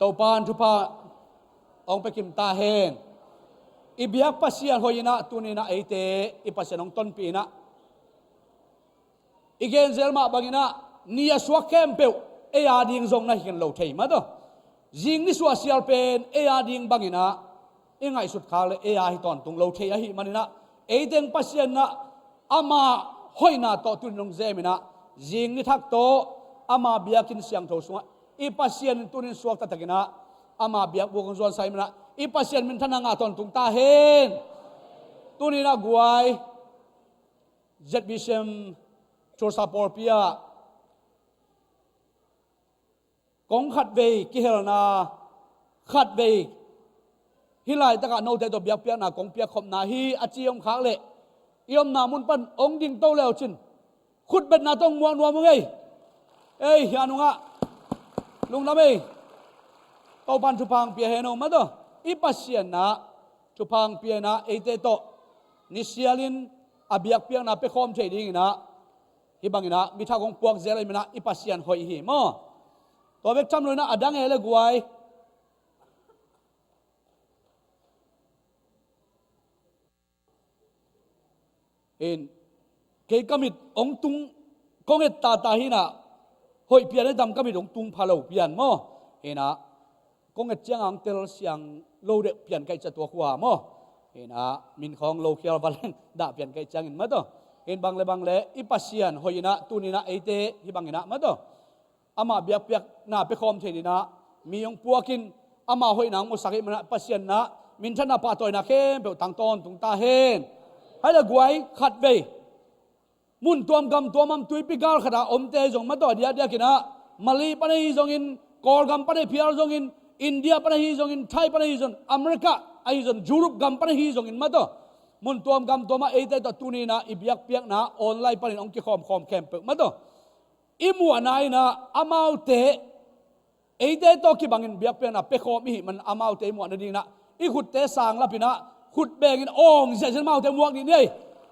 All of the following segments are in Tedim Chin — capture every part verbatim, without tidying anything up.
Topa'n thupha hong pia kim ta hen. I biak Pasian hoih in ah, tuni in ah eite i Pasian hong tonpih in ah, i genzel mah bangin ah, ni a suak khempeuh ei a ding zong na hi khin lo thei mah tawh. Zing ni suah sial pen ei a ding bangin ah i ngaihsut khak leh ei a hi tawntung lo thei ahih manin ah, ei teng Pasian in ah ama hoihna tawh tuni in hong zem in ah, zing ni thak tawh ama biakinn siangtho sungah i Pasian in tuni in suak taktak in ah ama biakbuk hong zuansak ahih manin ah, i Pasian minthanna ngah tawntung ta hen. Tuni in ah guai, Z B C M Tulsa pawlpi ah kong khatvei kihelna, khatvei hih laitakah note tawh biakpiakna kong piakkhopna hi a ci om khak leh, i omna mun pan hong dingto le uh cin, khutbetna tawh hong muak nuam ung ei. Ei, hih a nungah lungdam ei. Topa'n thupha hong pia hen aw mah tawh. I Pasian in ah thupha hong pia in ah, eite tawh nisialin a biakpiakna pia khawm thei dingin ah, hih bangin ah mi thak hong puak zel ahih manin ah, i Pasian hoih hi maw. Tua bek tham lo in ah, a dang e le guai. In, kei ka mit hong tung, kong et tata hi in ah, hoih pian ei tam, ka mit hong tung pha lo pian maw. In ah, kong et ciangah hong tel siang lo deuh pian ka hih ciang tua khua maw. In ah, min khawng lo khial va leng dah pian ka hih ciangin mah tawh. In bang le bang le i Pasian hoih in ah, tuni in ah eite hih bangin ah mah tawh, amah biakpiakna pia khawm thei dingin ah mi hong puakin, ama hoihna hong musak ahih manin ah, Pasian in ah minthanna pahtawina khempeuh tang tawntung ta hen. Hai le guai, khatvei mun tuam gam tuam ah tuipi gal khat ah omte zong mah tawh, a diakdiakin ah Malay pan ahi zongin, Kawlgam pan ahi phial zongin, India pan ahi zongin, Thai pan ahi zongin, America ahi zongin, Europe gam pan ahi zongin mah tawh, mun tuam gam tuam ah eite tawh tuni in ah i biakpiakna online panin hong kikhawmkhawm khempeuh mah tawh, i muhna in ah amaute eite tawh kibangin biakpiakna pia khawm i hih manin, amaute i muah nadingin ah i khutte sanglap in ah, khut beng in awng ziahziah in amaute muak dih ni ei.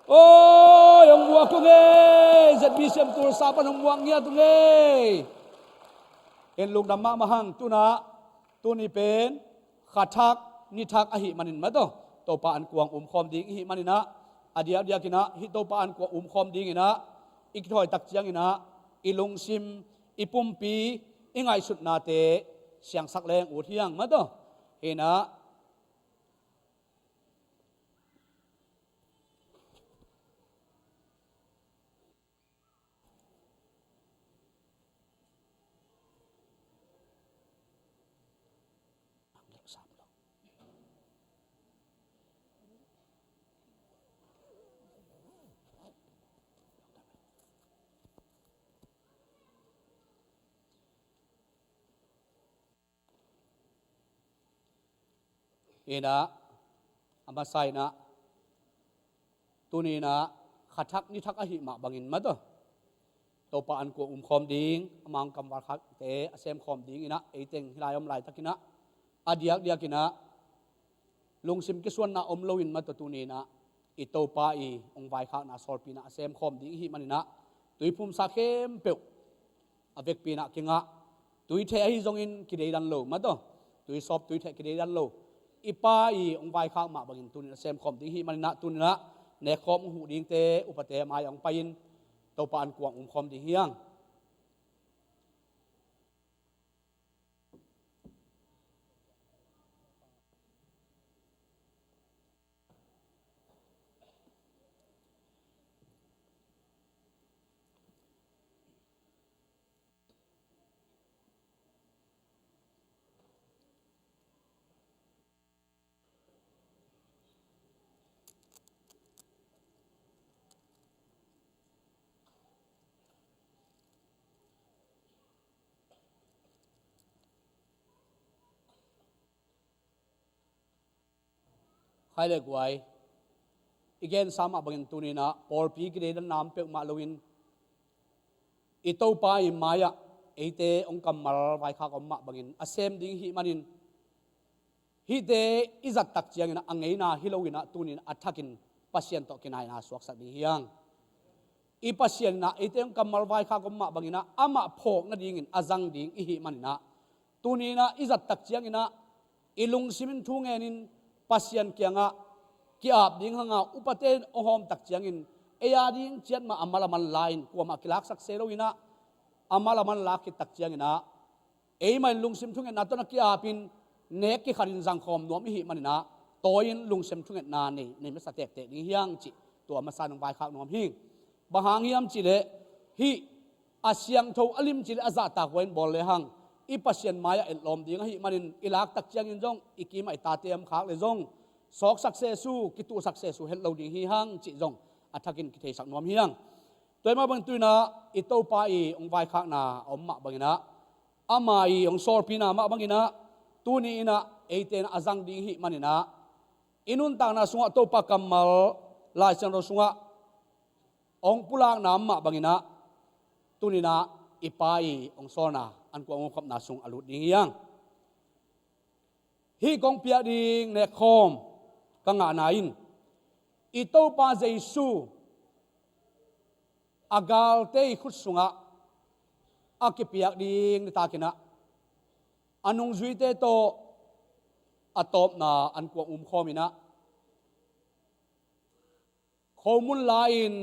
Oi, hong muak ung ei. Z B C M Tulsa pan hong muak ngiat ung ei. En lungdam mahmah hang. Tu in ah, tuni pen kha thak ni thak ahih manin mah tawh, Topa ankuang umkhawm ding i hih manin ah, a diakdiakin ah hih Topa ankuang umkhawm dingin ah i kithawi tak ciangin ah, i lungsim, i pumpi, i ngaihsutnate siangsak leng ut hi hang mah tawh. In ah, in ah, a masa in ah, tuni in ah kha thak ni thak ahih mah bangin mah tawh, Topa ankuang umkhawm ding, ama hong kammal khakte a semkhawm dingin ah, ei teng hih lai om laitakin ah, a diakdiakin ah lungsim kisuanna om loin mah tawh tuni in ah i Topa i hong vaikhakna sawlpina a semkhawm ding i hih manin ah, tuiphumsa khempeuh a vekpi in ah kingah, tuitheh ahi zongin kideidan lo mah tawh, tuisawp tuitheh kideidan lo, i Pa i hong vaikhak mah bangin tuni in a semkhawm ding i hih manin ah, tuni in ah nekkhawm hong huh dingte upate mai-ah hong pai-in Topa ankuang umkhawm ding hi hang. Khai le guai, i gensa mah bangin tuni in ah pawlpi kideidanna om peuhmah loin, i Topa i mai-ah eite hong kammal vaikhak om mah bangin a sem ding i hih manin, hihte i zat tak ciangin ah a ngeina hi loin ah tuni in a thakin Pasian tawh kinaina suaksak ding hi hang. I Pasian in ah eite hong kammal vaikhak om mah bangin ah amah phawk nadingin a zang ding i hih manin ah, Tuni-in ah i zat tak ciangin ah i lungsim in thu ngenin Pasian kiangah ki-ap ding hanga upate in hong hawm tak ciangin ei a ding ciat mah a mal a man la-in kuamah kilaksak se loin ah a mal a man lak khit tak ciangin ah eimah in lungsim thungetna tawh na ki-apin nek kikhatin zangkhawm nuam i hih manin ah tawi-in lungsim thungetna nei, nei masa tektek ding hi hang cih tua masa-in hong vaikhak nuam hi. Bang hang hiam cih leh hih a siangtho a limci le a zahtak hua in bawl lehang i Pasian mai-ah etlawm ding ahih manin i lak tak ciangin zong i kimah i tate om khak le zong sawksak sehsu, kituhsak sehsu het lo ding hi hang cih zong a thakin kitheisak nuam hi hang. Tua ahih mah bangin tu-in ah i Topa i hong vaikhakna a om mah bangin ah ama i hong sawlpina mah bangin ah tuni-in ah eite in ah a zang ding i hih manin ah i nuntakna sungah Topa kammal Lai Siangtho sungah hong pulakna mah bangin ah tuni-in ah i Pa i hong sawlna an kuang hong khopna sung a lut ding hi hang. Hih kong piak ding nekkhawm ka ngahna in i Topa Jesu a galte i khut sungah a kipiak ding nitakin ah a nungzuite tawh a tawpna an kuang umkhawmin ah khomun la-in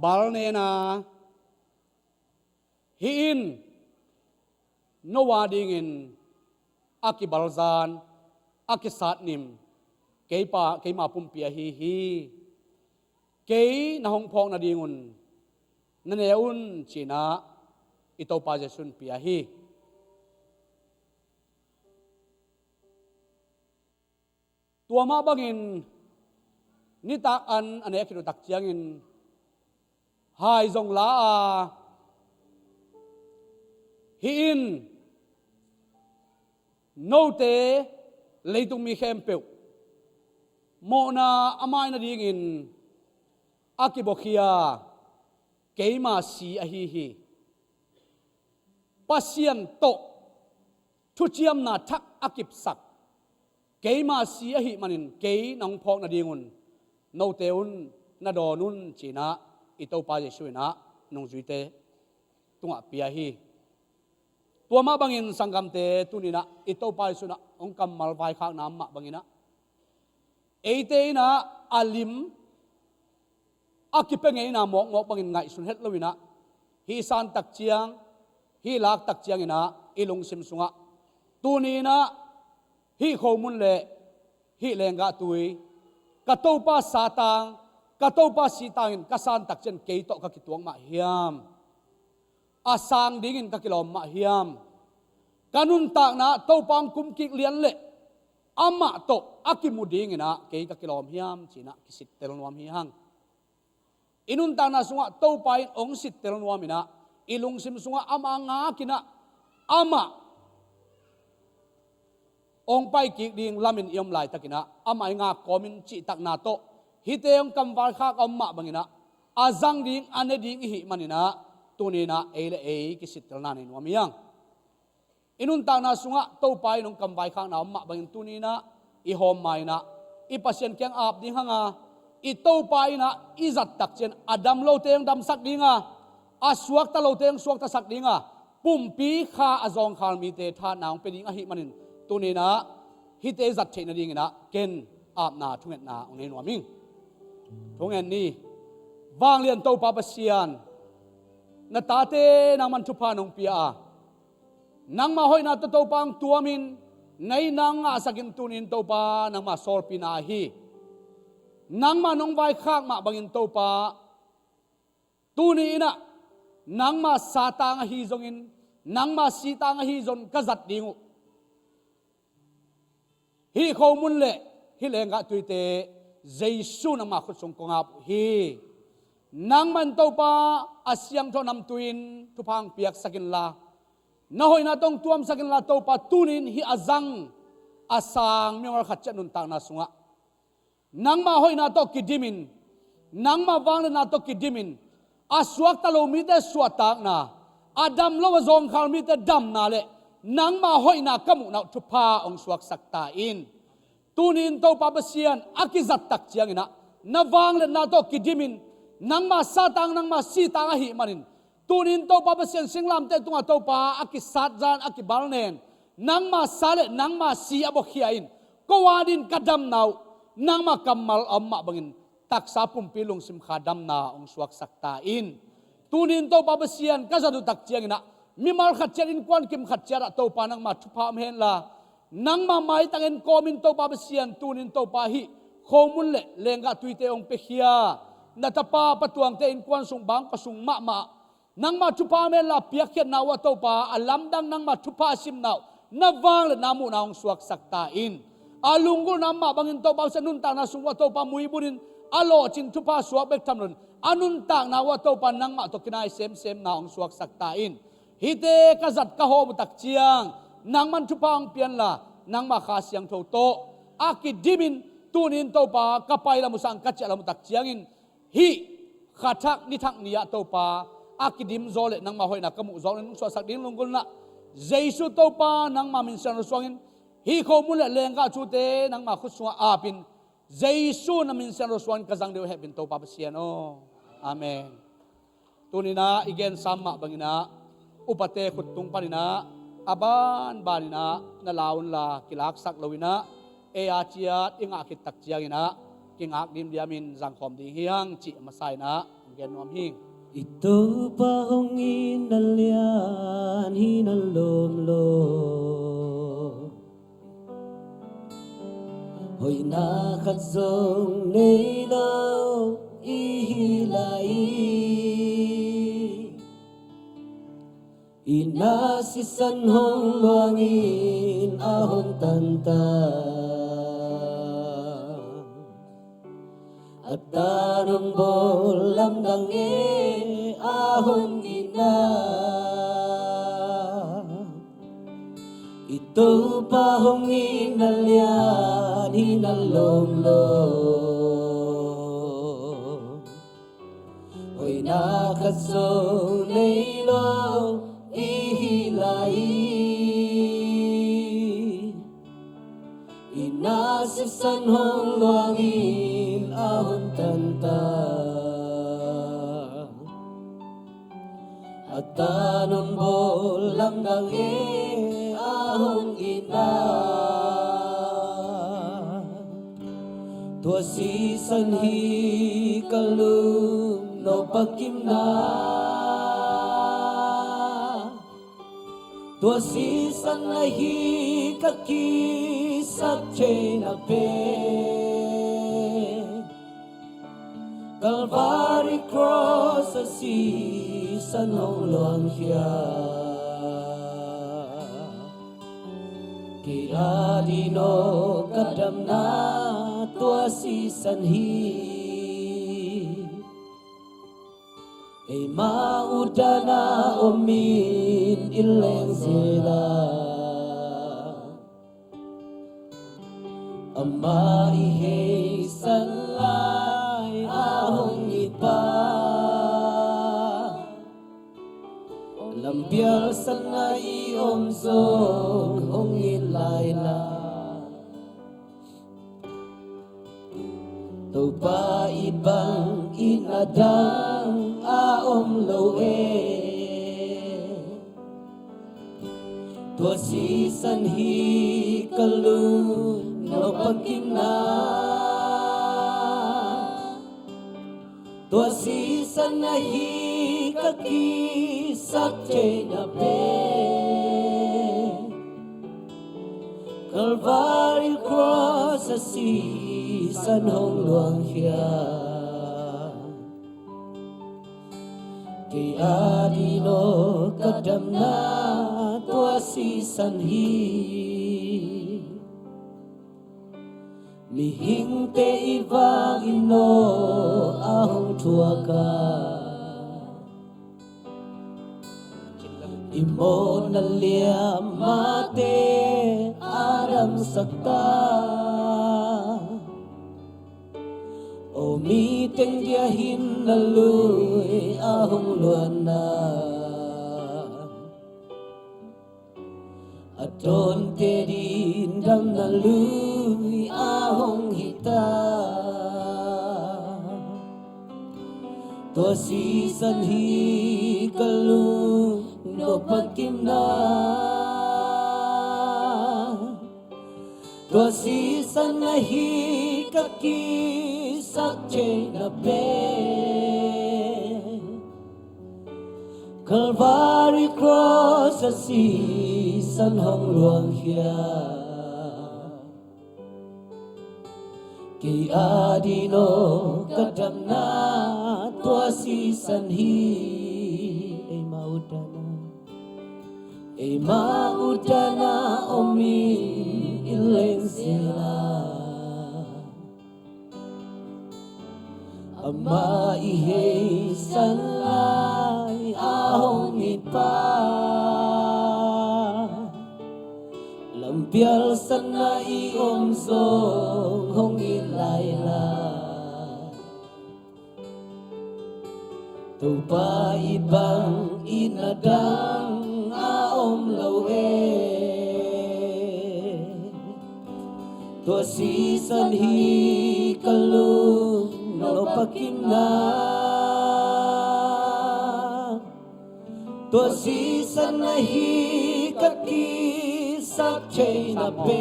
bal nena, hih in no a dingin a kibalzan, a kisatnim keipa, keima pumpi ahi hi. Kei na hong phawk nadingun na ne un ci-in ah i Topa Jesu in pia hi. Tua mah bangin nitak an a nek khit uh tak ciangin hai zong la a, hih in note leitung mi khempeuh mawhna a mai nadingin a kibuakhia keima si ahi hi. Pasian tawh thuciamna thak a kipsak keima si ahih manin kei na hong phawk nadingun note un na dawn un ci-in ah i Topa Jesu in ah nungzuite tungah pia hi. Tua mah bangin sanggamte tuni-in ah i Topa Jesu in ah hong kammal vaikhakna mah bangin ah eite in ah a lim a kipia ngeina mawkmawk bangin ngaihsun het loin ah hih san tak ciang, hih lak tak ciangin ah i lungsim sungah tuni-in ah hih khomun le hih lenggah tui, ka Topa satang, ka Topa sitang in ka san tak ciang kei tawh ka kituak mah hiam? A sang dingin ka kilawm mah hiam? Ka nuntakna Topa hong kumkik lian leh amah tawh a kimu dingin ah kei ka kilawm hiam ci-in ah kisittel nuam hi hang. I nuntakna sungah Topa in hong sittel nuamin ah i lungsim sungah amah ngakin ah amah hong paikik ding lamin i om laitakin ah amah i ngak kawmin cihtakna tawh hihte hong kamvaikhak a om mah bangin ah a zang ding a ne ding i hih manin ah tuni-in ah ei le ei kisittelna nei nuam hi hang. I nuntakna sungah Topa in hong kamvaikhakna om mah bangin tuni-in ah i hawm ma-in ah i Pasian kiang ap ding hanga i Topa in ah i zat tak ciang a dam lote hong damsak dinga, a suakta lote hong suaktasak dinga, pumpi kha a zawngkhal mite thahatna hong pia ding ahih manin tuni-in ah hihte zat theih nadingin ah ken apna thungetna hong nei nuam ing. Thungen ni. Vanglian Topa Pasian, na tate nangman thupha nong pia a, nangma hoihna tawh Topa hong tuamin na itna hong ngahsakin tuni-in Topa nangma sawlpina ahi. Nangma nong vaikhak mah bangin Topa tuni-in ah nangma satang ahi zongin, nangma sitang ahi zongin ka zat ding uh. Hih khomun le hih lenggah tuite Jesu nangma khut sung kong ap uh hi. Nangman Topa a siangtho namtui in thupha hong piaksak inla, na hoihna tawh hong tuamsak inla Topa tuni-in hih a zang a sang mimal khat ciat nuntakna sungah nangma hoihna tawh kidimin, nangma vangliatna tawh kidimin, a suakta lo mite suahtakna, a dam lo a zawngkhal mite damna le nangma hoihna ka muhna uh thupha hong suaksak ta in. Tuni-in Topa Pasian a kizat tak ciangin ah na vangliatna tawh kidimin, nangma satang nangma sitang ahih manin Tunin Topa Pasian, singlamteh tungah Topa a kisat zan a kibalnen, nangma sa le nangma si a buakhia in, ko adingin ka damna uh nangma kammal a om mah bangin taksa pumpi lungsim kha damna hong suaksak ta in. Tunin Topa Pasian, ka zat uh tak ciangin ah, mimal khat ciat, innkuan kim khat ciat ah Topa nangma thupha om henla, nangma maitang en kawmin Topa Pasian, tunin Topa hih khomun le lenggah tuite hong piakhia na tapa Pa Tuangte innkuan sung, bangkua sung mahmah nangma thupha om henla, piakkhiatna uh ah Topa a lamdang nangma thupha a simna uh na vangliatna muhna hong suaksak ta in. A lunggulhna mah bangin Topa Pasian, nuntakna sung uh ah Topa muibunin a lawhcin thupha suak bek tham loin, a nuntakna uh ah Topa nangmah tawh kinai semsemna hong suaksak ta in. Hihte ka zat ka hawm uh tak ciang nangman thupha hong pia inla, nangma Kha Siangtho tawh a kidimin, tunin Topa ka pailam uh sang ka ciahlam uh tak ciangin, hih kha thak ni thak ni ah Topa a kidim zaw le nangma hoihna ka muh zawk in hong suahsak ding lunggulhna, Jesu Topa nangma min siangtho suangin hih khomun le lenggah thute nangma khut sungah apin, Jesu na min siangtho suangin ka zang ding uh hehpih in Topa Pasian aw. Amen. Tuninah i gensa mah banginah upate khut tung paninah a banbaninah na la unla, kilaksak loinah ei a ciat i ngah khit tak cianginah kingak dimdiamin zangkhawm ding hi hang cih a masa inah hong gen nuam hi. I Topa hong itna lian hi na lawm lo. Hoihna khat zong nei lo i hi lai. I na sisan hong luangin a hong tantan. A tan hong bawl lamdang e a hong itna. I Topa hong itna lian hi na lawm lo. Hoihna khat zong nei lo i hi lai. I na sisan hong luangin a hong tantan. A tan hong bawl lamdang e a hong itna. Tua sisan hi ka lung nop a kimna. Tua sisan ahi ka kisap theihna pen. Calvary Cross a sisan hong luangkhia. Kei a ding aw ka damna tua sisan hi. Eima utdan a om in i leng zel a. Amah i heisan lai a hong it pa. Lampial san a i om zong hong it lai la. Topa i bang itna dang a om lo e. Tua sisan hi ka lung nop a kimna. Tua sisan ahi ka kisap theihna pen. Calvary Cross a sisan hong luangkhia. Kei a ding aw ka damna tua sisan hi. Mihingte i vangin aw a hong thuak a. I mawhna liamate a damsak ta. Aw mi teng dia hin na lui a hong luanna. A dawnte ding damna lui a hong hi ta. Tua sisan hi ka lung nop a kimna. Tua sisan ahi ka kisap theihna pen, Calvary cross a sisan hong luangkhia. Kei a ding aw ka damna tua sisan hi. Eima utana, eima utana om i leng sila. Ama i heisan lai a hong it pa, lampial sanna i om zong hong it lai la. Topa i bang i na dang a om lo e. Tua sisan hi ka lung nop a kimna. Tua sisan ahi ka kisap theihna pen,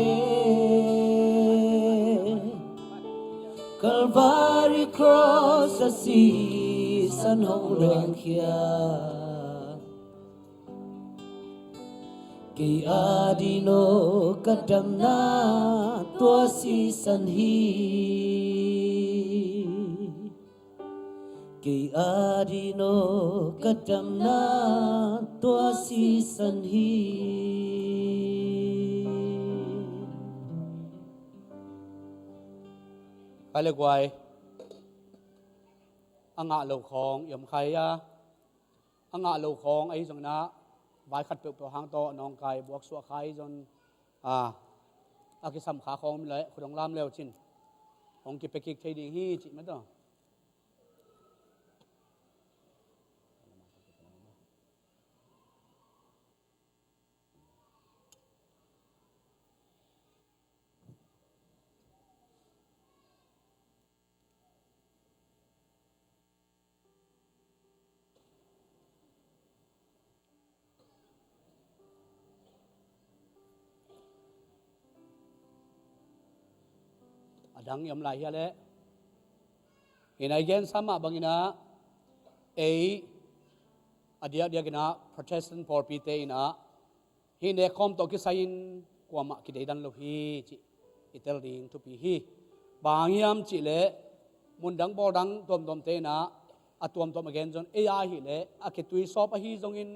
Calvary cross a sisan hong luangkhia. Kei a ding aw ka damna tua sisan hi. Kei a ding aw ka damna tua sisan hi. Kai le guai, a ngah lo khawng i om kha a, a ngah lo khawng ahi zongin ah vai khat peuhpeuh hang tawh nawngkai buaksuah kha ahi zong, a, a kisam kha khawng om leh khut hong lam le uh cin hong kipia kik thei ding hi cih mah tawh. A dang i om lai hi a leh, hi na i gensa mah bangin ah, ei a diakdiakin ah Protestant pawlpite in ah hih nekkhawm tawh kisai-in kuamah kideidan lo hi cih i tel ding thupi hi. Bang hang hiam cih leh, mundang bawldang tuamtuamte in ah a tuamtuam a gen zong ei a hih leh a kitui sawp ahi zongin,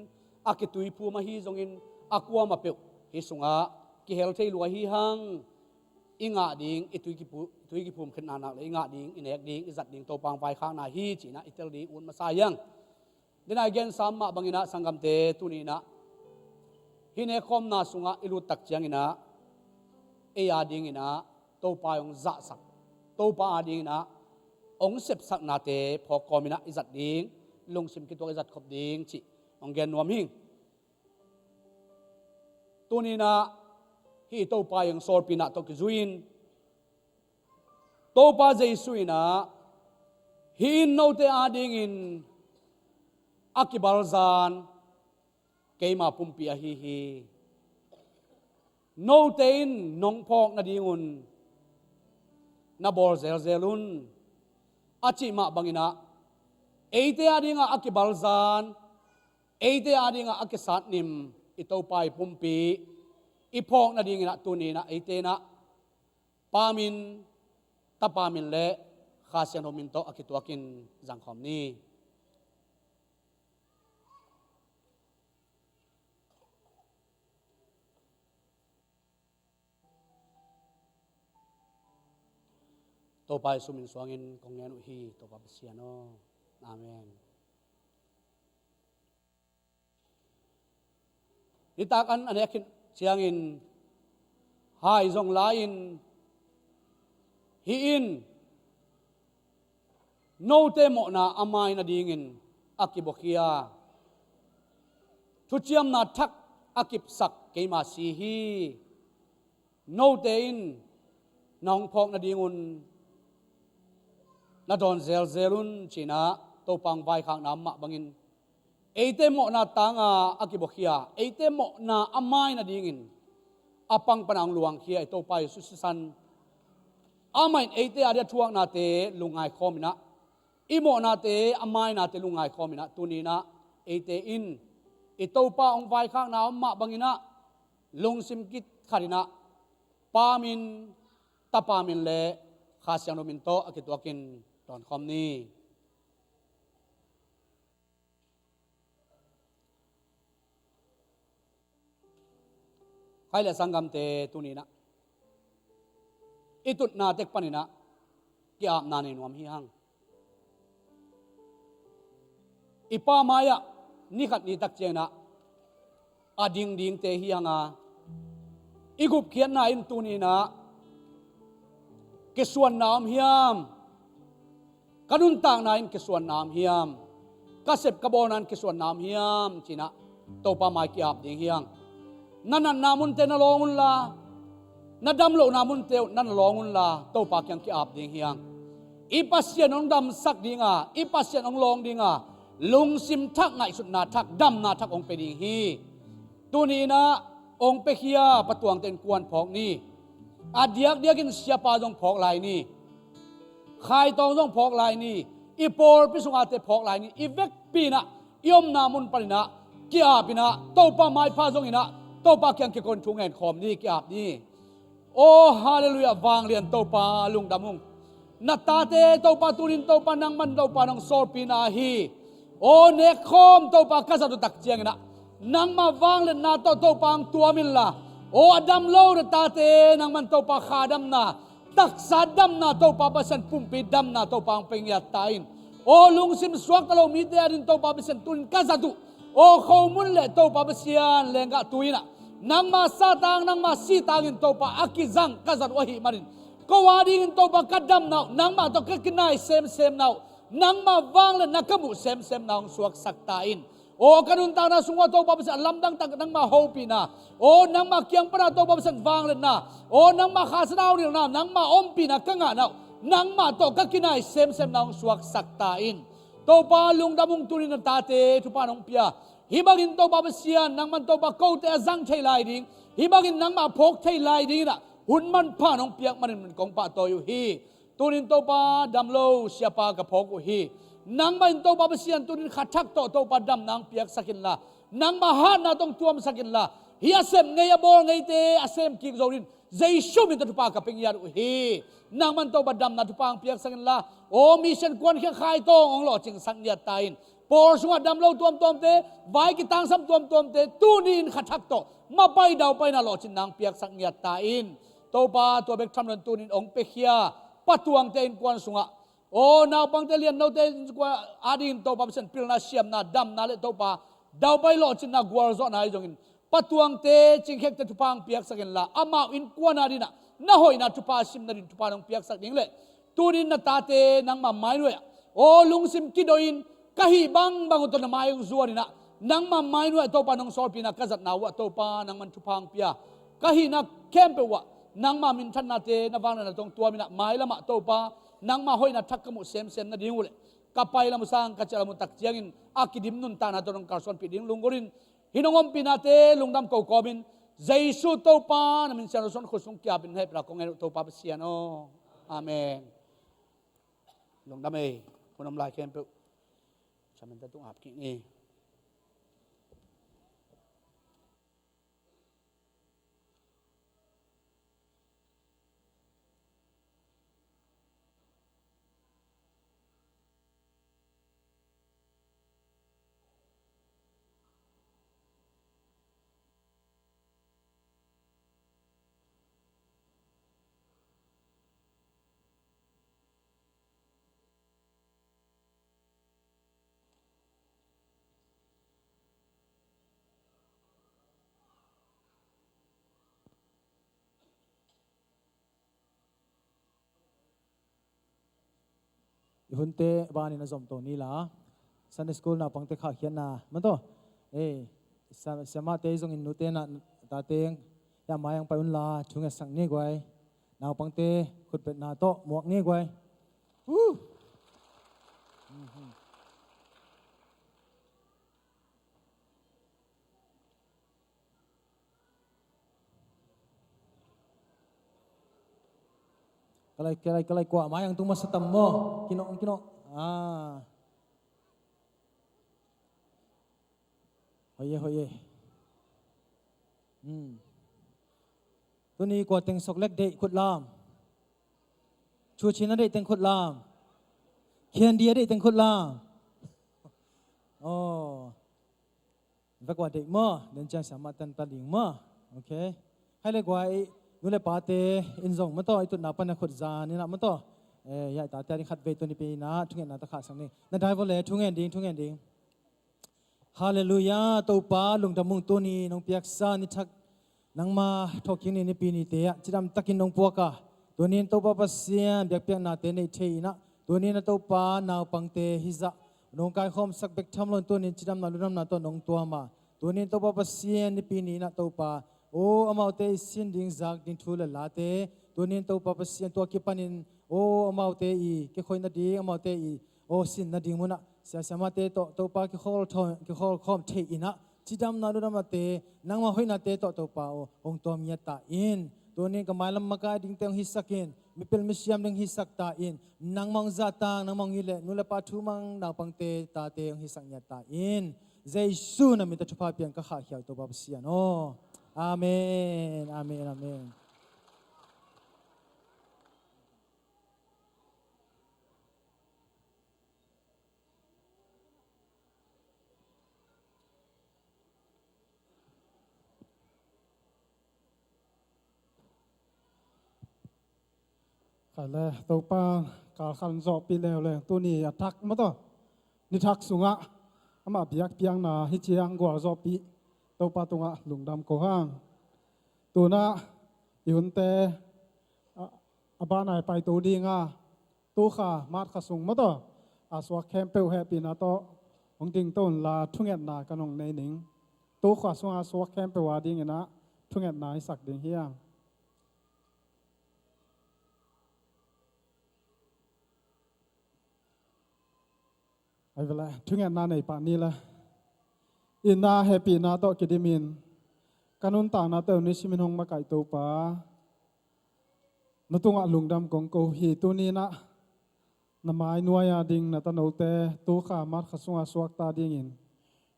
a kitui phum ahi zongin, a kuamah peuh hih sungah kihel thei lua hi hang. I ngah ding, i tui kipu-, tui kiphum khetna nak leh i ngah ding, i nek ding, i zat ding Topa hong vaikhakna hi cih in ah i tel ding ut masa hi hang. Dena i gensa mah bangin ah sanggamte, tuni in ah hih nekkhawmna sungah i lut tak ciangin ah ei a dingin ah Topa hong zahsak, Topa a dingin ah hong sepsaknate phawk kawmin ah i zat ding, lungsim kituak i zat khop ding cih hong gen nuam hi. Tuni in ah hih Topa hong sawlpina tawh kizui-in Topa Jesu in ah, "Hih in note a dingin a kibalzan keima pumpi ahi hi. Note in nong phawk nadingun na bawl zelzel un," a cih mah bangin ah eite a dingah a kibalzan, eite a dingah a kisatnim i Topa i pumpi i phawk nadingin ah tuni in ah eite in ah Pa min, Tapa min le Kha Siangtho min tawh a kituakin zangkhawm ni. Topa Jesu min suangin kong ngen uh hi, Topa Pasian aw. Amen. Nitak an a nek khit ciangin hai zong la-in, "Hih in note mawhna a mai nadingin a kibuakhia thuciamna thak a kipsak keima si hi. Note in nong phawk nadingun na dawn zelzel un," ci-in ah Topa hong vaikhakna mah bangin Eite mawhna tanga a kibuakhia, eite mawhna a mai nadingin a pang pana hong luangkhia i Topa Jesu sisan, amah in eite a dia thuaknate lungngai khawm inah, i mawhnate a mainate lungngai khawm inah, tuni inah eite in i Topa hong vaikhakna om mah bang inah lungsim kikhat inah Pa min, Tapa min le Kha Siangtho min tawh a kituakin dawnkhawm ni. Khai le sanggamte, tuni inah i tutna tek pan inah ki-apna nei nuam hi hang. I Pa mai-ah ni khat ni tak ciang inah a dingdingte hi hang a, i gupkhiatna in tuni inah kisuanna om hiam? Ka nuntakna in kisuanna om hiam? Ka sep ka bawlna in kisuanna om hiam? Ci inah Topa mai ki-ap ding hi hang. Na natna munte na lawng unla, na dam lohna munte uh na na lawng unla, Topa kiang ki-ap ding hi hang. I Pasian hong damsak dinga, i Pasian hong lawng dinga lungsim thak, ngaihsutna thak, damna thak hong pe ding hi. Tuni inah hong piakhia Pa Tuangte innkuan phawk ni. A diakdiakin siapa zong phawk lai ni. Khaitawng zong phawk lai ni. I pawlpi sungate phawk lai ni. I vekpi inah, i omna mun pan inah ki-ap inah, Topa maipha zong inah Topa kiang kikon thu ngen khawm ni, ki-ap ni. Aw, halleluiah, vanglian Topa lungdam ung. Na tate Topa, tunin Topa nangman Topa nong sawlpina hi. Aw, nekkhawm Topa ka zat uh tak ciang inah nangma vangliatna tawh Topa hong tuam inla, aw, a dam lo na tate nangman Topa kha damna, taksa damna, Topa Pasian pumpi damna Topa hong pe ngiat ta in. Aw, lungsim suakta lo mite adingin Topa Pasian tunin ka zat uh, aw, khomun le Topa Pasian lenggah tu inah nangma satang, nangma sitangin Topa a kizang ka zat uh ahih manin, ko adingin Topa ka damna uh nangmah tawh ka kinai semsemna uh, nangma vangliatna ka muh semsemna hong suaksak ta in. Aw, ka nuntakna sungah Topa Pasian a lamdang tak nangma hopihna, aw, nangma kiang pana Topa Pasian vangliatna, aw, nangma Kha Siangtho hong dilna, nangma ompihna ka ngahna uh nangmah tawh ka kinai semsemna hong suaksak ta in. Topa lungdam ung, tunin na tate thupha nong pia. Hih bangin Topa Pasian nangman Topa kote a zang thei lai ding, hih bangin nangmah phawk thei lai ding inah hun manpha nong piak manin min kong pahtawi uh hi. Tunin Topa dam lo siapa ka phawk uh hi. Nangmah in Topa Pasian tunin kha thak tawh Topa damna hong piaksak inla, nangmah hatna tawh hong tuamsak inla, hih a sep ngei a bawl ngeite a sem kik zo dingin Jesu min tawh thupha ka pe ngiat uh hi. Nangman Topa damna thupha hong piaksak inla, aw, mission kuankhia Khaitawng hong lawhcingsak ngiat ta in. Pawl sungah dam lo tuamtuamte, vai kitangsam tuamtuamte, tuni in kha thak tawh mapai daupaina lawhcinna hong piaksak ngiat ta in. Topa, tua bek tham loin tunin hong piakhia Pa Tuangte innkuan sungah, aw, naupangte, liannote innkuan adingin Topa Pasian pilna, siamna, damna le Topa daupai lawhcinna, gualzawhna ahi zongin, Pa Tuangte, Cingkhekte thupha hong piaksak inla, amau innkuan adingin ah na hoihna thupha a sim nading thupha nong piaksak ding le, tunin na tate nangma mai nuai-ah, aw, lungsim kidoi-in ka hih bangbang uh tawh na mai hong zuan inah, nangma mai nuai-ah Topa nong sawlpina ka zatna uh ah Topa nangman thupha hong pia. Ka hihna khempeuh uh ah nangma minthanna te, na vangliatna tawh hong tuam inah, mailam ah Topa nangma hoihna thak ka muh semsem nading uh le, ka pailam uh sang, ka ciahlam uh tak ciangin a kidim nuntakna tawh nong kalsuanpih ding lunggulhin, hih nong ompihnate lungdam ko kawmin, Jesu Topa na min siangtho suan khut sung kiapin hehpihna kong ngen uh, Topa Pasian aw. Amen. Lungdam ei. Hun om lai khempeuh, samin ta tung ap kik ni. I hunte vanin a zom to ni la, Sunday school naupangte khahkhiatna man to. Ei, sa-, siamahte zongin nute na tate, ya mai ang pai un la, thu ngetsak ni guai. Naupangte khutbetna tawh muak ni guai. Woo! Mhm. Ka lai, ka lai, ka lai, kua mai ang tung masa tam maw? Kinawh, kinawh. Ah. Hoih e, hoih e. Hmm. Tuni kua teng sok lek deih khut lam. Chu Chin a deih teng khut lam. Khendi a deih teng khut lam. Oh. Vek ua deih maw, den ciang siamah tan ta ding maw. Ok. Hai le guai, nu le pate in zong maw taw, i tutna pan a khut zan in ah maw taw. Eh, ya i tate a ding khat vei tuni pi in ah, thungetna ta khahsak ni. Na dai vawh le, thungen ding, thungen ding. Halleluiah, Topa, lungdam ung tuni nong piaksa ni thak nangma thawhkik ni nipi nite ah cidam takin nong puak a, tunin Topa Pasian biakpiaknate neih thei in ah, tunin a Topa naupangte hizah nong kaikhawmsak bek tham loin tunin cidamna lungdamna tawh nong tuam a, tunin Topa Pasian nipi ni in ah Topa, aw amaute i sin ding zak ding thu le late, tunin Topa Pasian tua kipanin aw amaute i kikhoih nading, amaute i aw sin nading munah sia siamate tawh Topa kikhawl thaw-, kikhawl khawm thei in ah, cidamna lungdamnate, nangma hoihnate tawh Topa aw hong tuam ngiat ta in. Tunin ka mailam makai dingte hong hisak in, mipil misiam ding hisak ta in, nangma hong zahtang, nangma hong it leh nu le pa thumang naupangte tate hong hisak ngiat ta in. Jesu na min tawh thupha piang ka khahkhia uh Topa Pasian aw. Amen, amen, amen. Khai le, Topa kalkhan zawhpih leuleu tuni a thak maw taw, ni thak sungah amah biakpiakna hih ciang gualzawhpih Topa tungah lungdam ko hang. Tunah i hunte a, a banah i paito ding a, tukha matkha sung maw taw, a suak khempeuh hehpihna tawh hong dingto unla thungetna kan hong nei ning. Tukha sungah a suak khempeuh a dingin ah thungetna i sak ding hi hang. Ai vele, thungetna nei pah ni le. Itna hehpihna tawh kidimin ka nuntaknate uh nisimin hong makaih Topa, na tungah lungdam kong ko hi. Tuni in ah na mai nuai-a ding na tanote tukha matkha sungah suakta dingin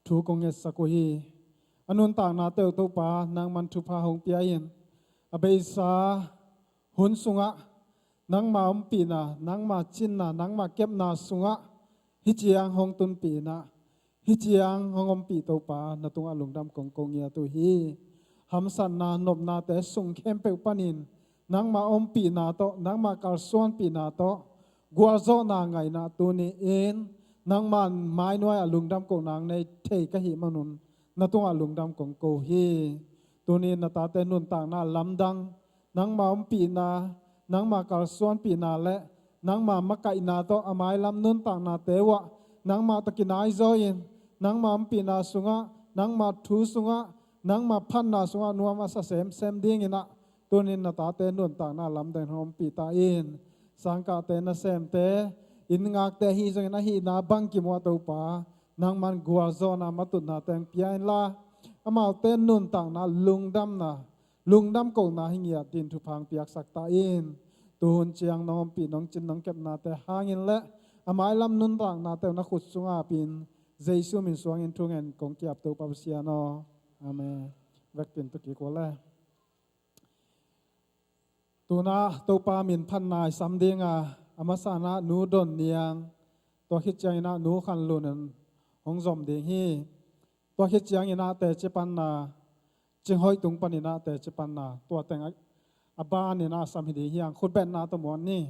thu kong ngetsak uh hi. A nuntaknate uh Topa nangman thupha hong pia in, a beisa hun sungah nangma ompihna, nangma cinna, nangma kepna sungah hih ciang hong tunpih in ah, hih ciang hong ompih Topa na tungah lungdam kong ko ngiat uh hi. Hamsatna nopnate sung khempeuh panin nangma ompihna tawh, nangma kalsuanpihna tawh gualzawhna ngaihna tuni-in nangma mai nuai-ah lungdam kohna hong nei thei ka hih manun na tungah lungdam kong ko hi. Tuni-in na tate nuntakna lamdang, nangma ompihna, nangma kalsuanpihna le nangma makaihna tawh a mailam nuntaknate uhah nangmah tawh kinaizaw in, nangma ompihna sungah, nangma thu sungah, nangma phatna sungah nuam a sa semsem dingin ah tuni-in na tate nuntakna lamdang hong ompih ta in. Sangkahte, nasemte, inn ngakte ahi zongin ahihna bangkim uh ah Topa nangman gualzawhna matutna teng pia inla, amaute nuntakna lungdamna, lungdam kohna hi ngiat dingin thupha hong piaksak ta in. Tuhun ciang nong ompih, nong cin, nong kepnate hangin le a mailam nuntaknate uh na khut sungah apin Jesu min suangin thungen kong ki-ap Topa Pasian aw. Amen. Vekpi-in tu kik uh le. Tunah Topa min phatna i sam ding a, a masa in ah Nu Don Niang, tua khit ciangin ah Nu Khan Lun in hong zom ding hi. Tua khit ciangin ah teci panna, Cing Hoih tung panin ah teci panna, tua teng a, a ban in ah sam hi ding hi hang. Khutbetna tawh muan ni.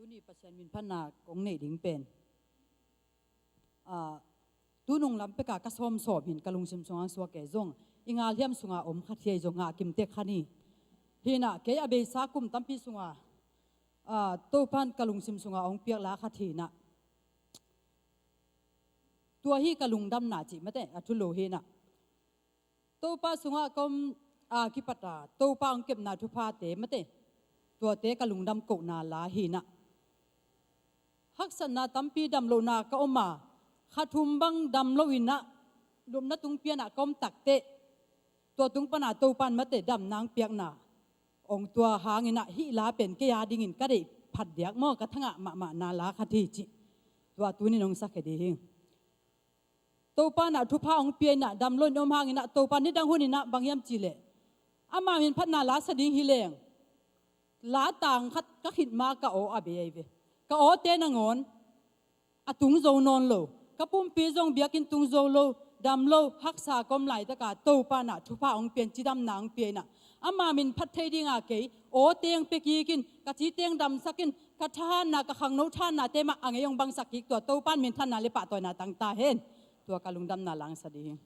Tuni Pasian min phatna kong neih ding pen, ah, tunung lam peka ka sawmsawm hin ka lungsim sungah suak kei zong, i ngal hiam sungah om khat hi zong ngah kim tek kha ni. Hinah kei a beisa kum tampi sungah, ah, Topan ka lungsim sungah hong piak la khat hinah. Tua hi ka lungdamna cih mate, a thu lo hinah. Topa sungah ka om a kipata Topa hong kepna thuphate mate, tuate ka lungdam kohna la hinah. Haksatna tampi dam lohna ka om a, kha thum bang dam lo inah, lupna tung pianah ka om takteh, tua tung pana Topan mate damna hong piakna, hong tua hanginah hih la pen kei a dingin ka deih phat diak maw, ka thangah mahmahna la khat hi cih. Tua tunin hong sakhia dih hi. Topa inah thupha hong pia inah dam lo in om hanginah Topa nidang huninah bang hiam cihleh, ama min phatna la sa ding hi leng, la tang khat ka khit ma ka aw a bei ahi ve. Ka awte nangawn a tung zo nawn lo, ka pumpi zong biakinn tung zo lo, dam lo, haksa ka om laitaka Topa inah thupha hong pia in, cidamna hong pia inah, ama min phat thei dinga kei awte hong pia kik in, ka cite hong damsak in, ka thahatna, ka khangno thahatnate mah a ngei hong bangsak kik, tua Topan minthanna le pahtawina tang ta hen. Tua ka lungdamna la hong sa dih hi.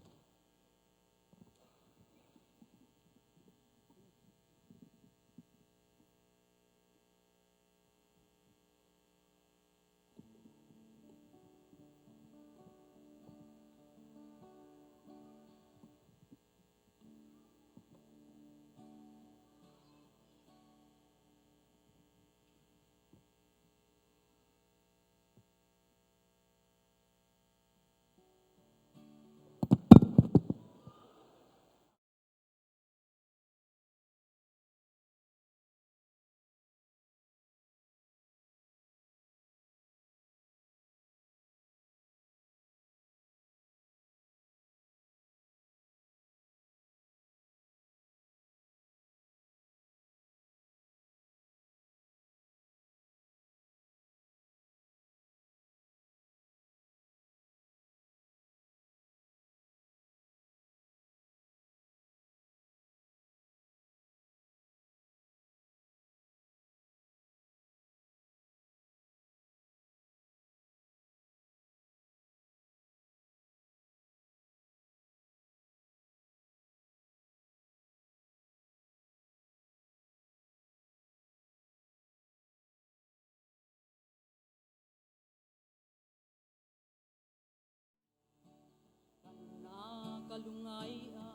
Ka lungngai a,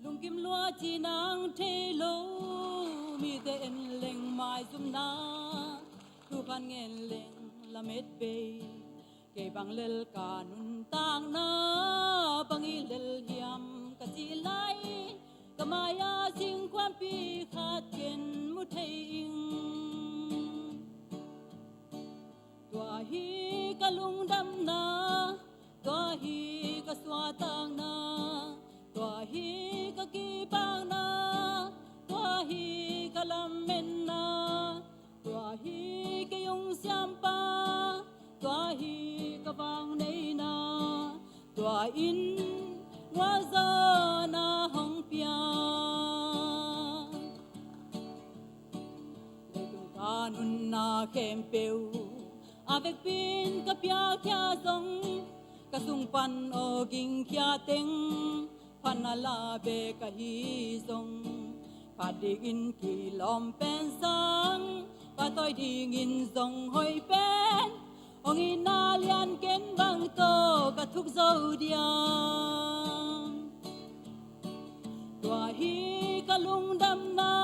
lungkim lua ci nang thei lo, mite en leng maizumna, thukhan ngen leng lamet bei. Kei bang lel ka nuntakna, bang i lel hiam ka cih lai, ka mai-a singkhuampi khat ken mu thei ing. Tua hi ka lungdamna, tua hi ka suahtakna, tua hi ka kipakna, tua hi ka lametna, tua hi kei hong siampa, tua hi ka vangneihna, tua in gualzawhna hong pia. Leitung ka nunna khempeuh a vekpi in ka piakhia zong, ka sung pan aw gingkhia teng, phatna la bek ahi zong, phat dingin kilawm pen sang, pahtawi dingin zong hoih pen, hong itna lian ken bang tawh ka thuk zo diam. Tua hi ka lungdamna,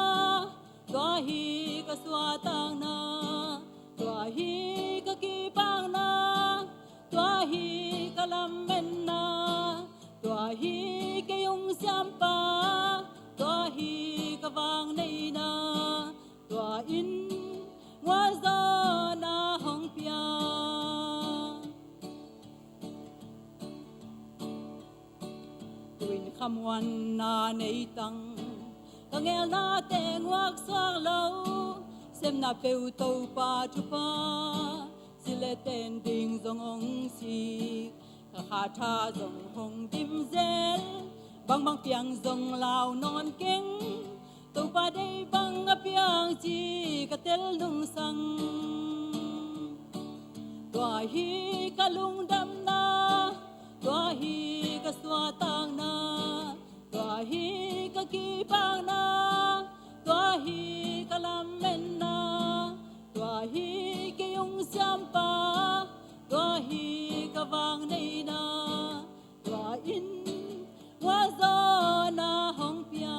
tua hi ka suahtakna, tua hi ka kipakna, tua hi ka lametna, tua hi kei hong siampa, tua hi ka vangneihna, tua in gualzawhna hong pia. Tuin khamuanna nei tang, ka ngelna teng uak suak lo, sepna peuh Topa thupha, silh le ten ding zong hong sik, ka khatha zong hong dim zel, bangbang piang zong lau nawn keng, Topa deih bang a piang ci ka tel nungsang. Tua hi ka lungdamna, tua hi ka suahtakna, tua hi ka kipakna, tua hi ka lametna, tua hi kei hong siampa, tua hi ka vangneihna, tua in huazawhna hong pia.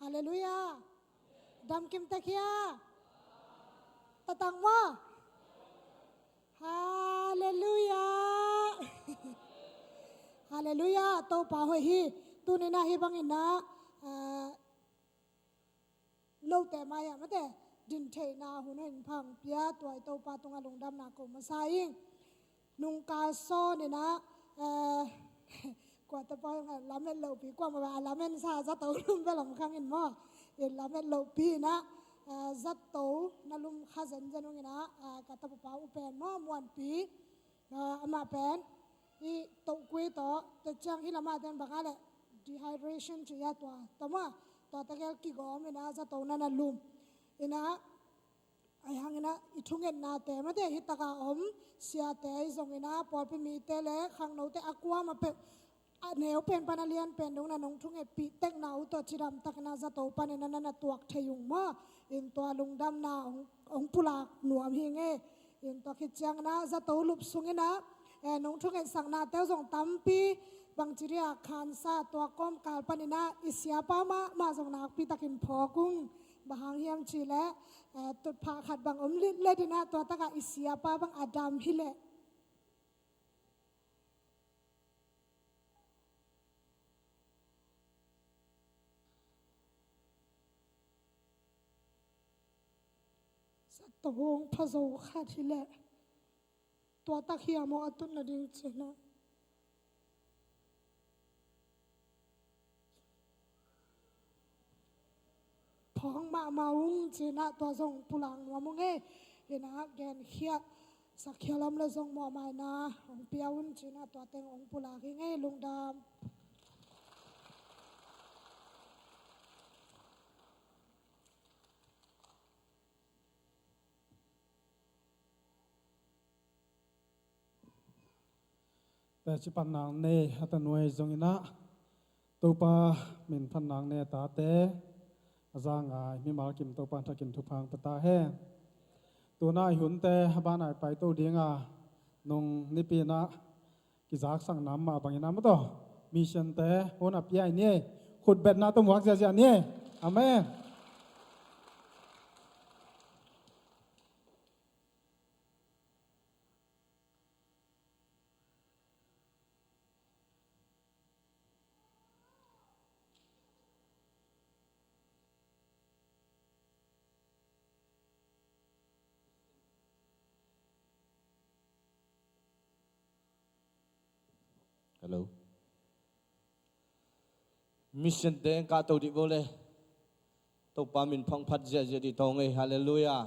Halleluiah. Dam kim tek hia? Tatang maw? Halleluiah. Halleluiah. Topa hoih hi. Tuni-in ah hih bangin ah, eh, note mai-ah mate din theihna hun hong pha pia, tua i Topa tungah lungdamna ko masa ing. Nungkal sawn in ah, eh, kuate pawh lamet lohpi, kuamah bang a lamet sa zato lum bel om khang in maw. In lamet lohpi in ah, eh, zato na lum kha zenzen ung in ah, eh, ka tapa pa u pen maw, Muanpi, eh, amah pen i tohkui tawh, tua ciang hih lamah ten bang a leh dehydration ci a, tua tawh maw, tua tegel kigawm in ah zato na na lum in ah, ahi hangin ah i thungetnate mate, hih takah om siate ahi zongin ah, pawlpi mite le khangnote a kuamah peuh, a neu pen pan a lian pen dong in ah nong thungetpih tekna uh tawh cidam takin ah zato panin ah na na tuak thei ung maw. In tua lungdamna hong, hong pulak nuam hi ing ei. In tua khit ciangin ah zato lup sungin ah, eh, nong thungetsaknate uh zong tampi, bangci dia khansa, tua kawmkal panin ah i siapa mahmah zong nakpi takin phawk ung. Bang hang hiam cih leh, eh, tutphah khat bang om litlet in ah tua takah i siapa bang a dam hi leh. Zato hong pha zo khat hi leh. Tua tak hiam aw a tut nading ci-in ah. Phawk mahmah ung ci-in ah tua zong pulak nuam ung ei. In ah genkhiat sakhial om leh zong mawhmaina hong pia un ci-in ah tua teng hong pulak ing ei, lungdam. Teci pan nang nei a tanu ahi zongin ah, Topa min phat nang nei a tate, a za ngai mimal kim Topa thakin thupha hong pia ta hen. Tuna i hunte a ban a i paito ding a, nung nipi in ah kizaksak nam mah bangin ah maw taw, mission te hun a pia i ni ei. Khutbetna tawh muak ziahziah ni ei. Amen. Hello. Mission te hong kahto dih bo le. Topa min phat ziahziah dih tawh ung ei. Halleluiah.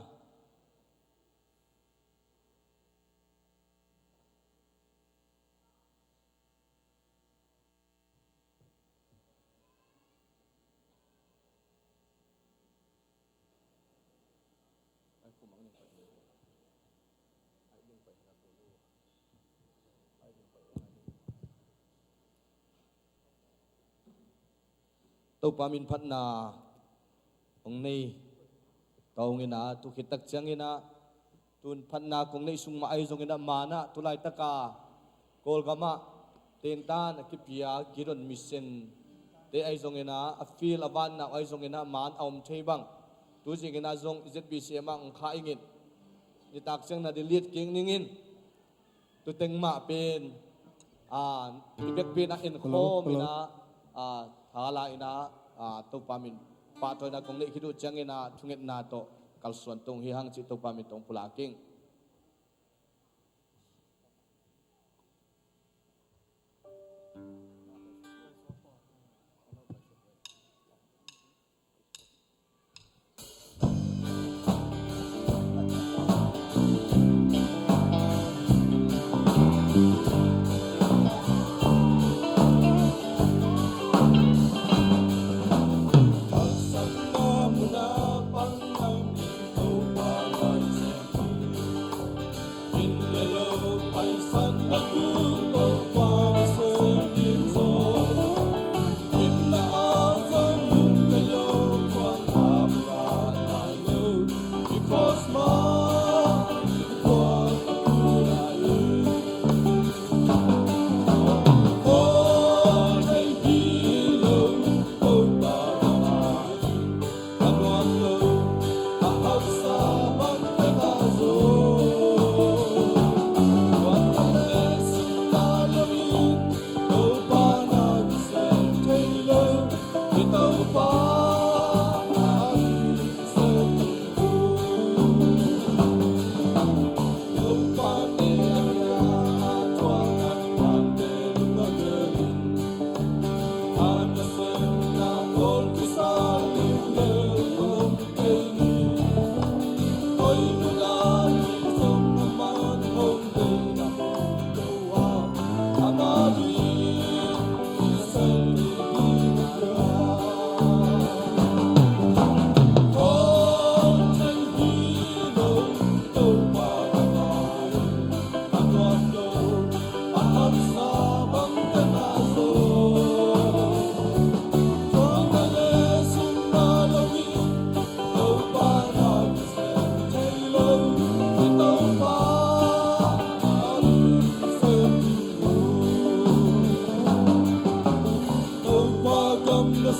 Topa min phatna hong nei tawh ung in ah, tu khit tak ciangin ah, tun phatna kong neih sung mah ahi zongin ah, man ah tu laitak a Kawlgam ah tentan a kipia Gideon Mission te ahi zongin ah, a field a vanna uh ahi zongin ah, man a om thei bang, tu zingin ah zong ZBCM ah hong kha ing in, nitak ciang na delete kik ning in. Tu teng mah pen, ah, i bek pen ah en khawm in ah, ah, tha la in ah, ah, Topa min pahtawina kong neih khit uh ciangin ah, thungetna tawh kalsuan tawh ung hi hang cih Topa min tawh hong pulak ing.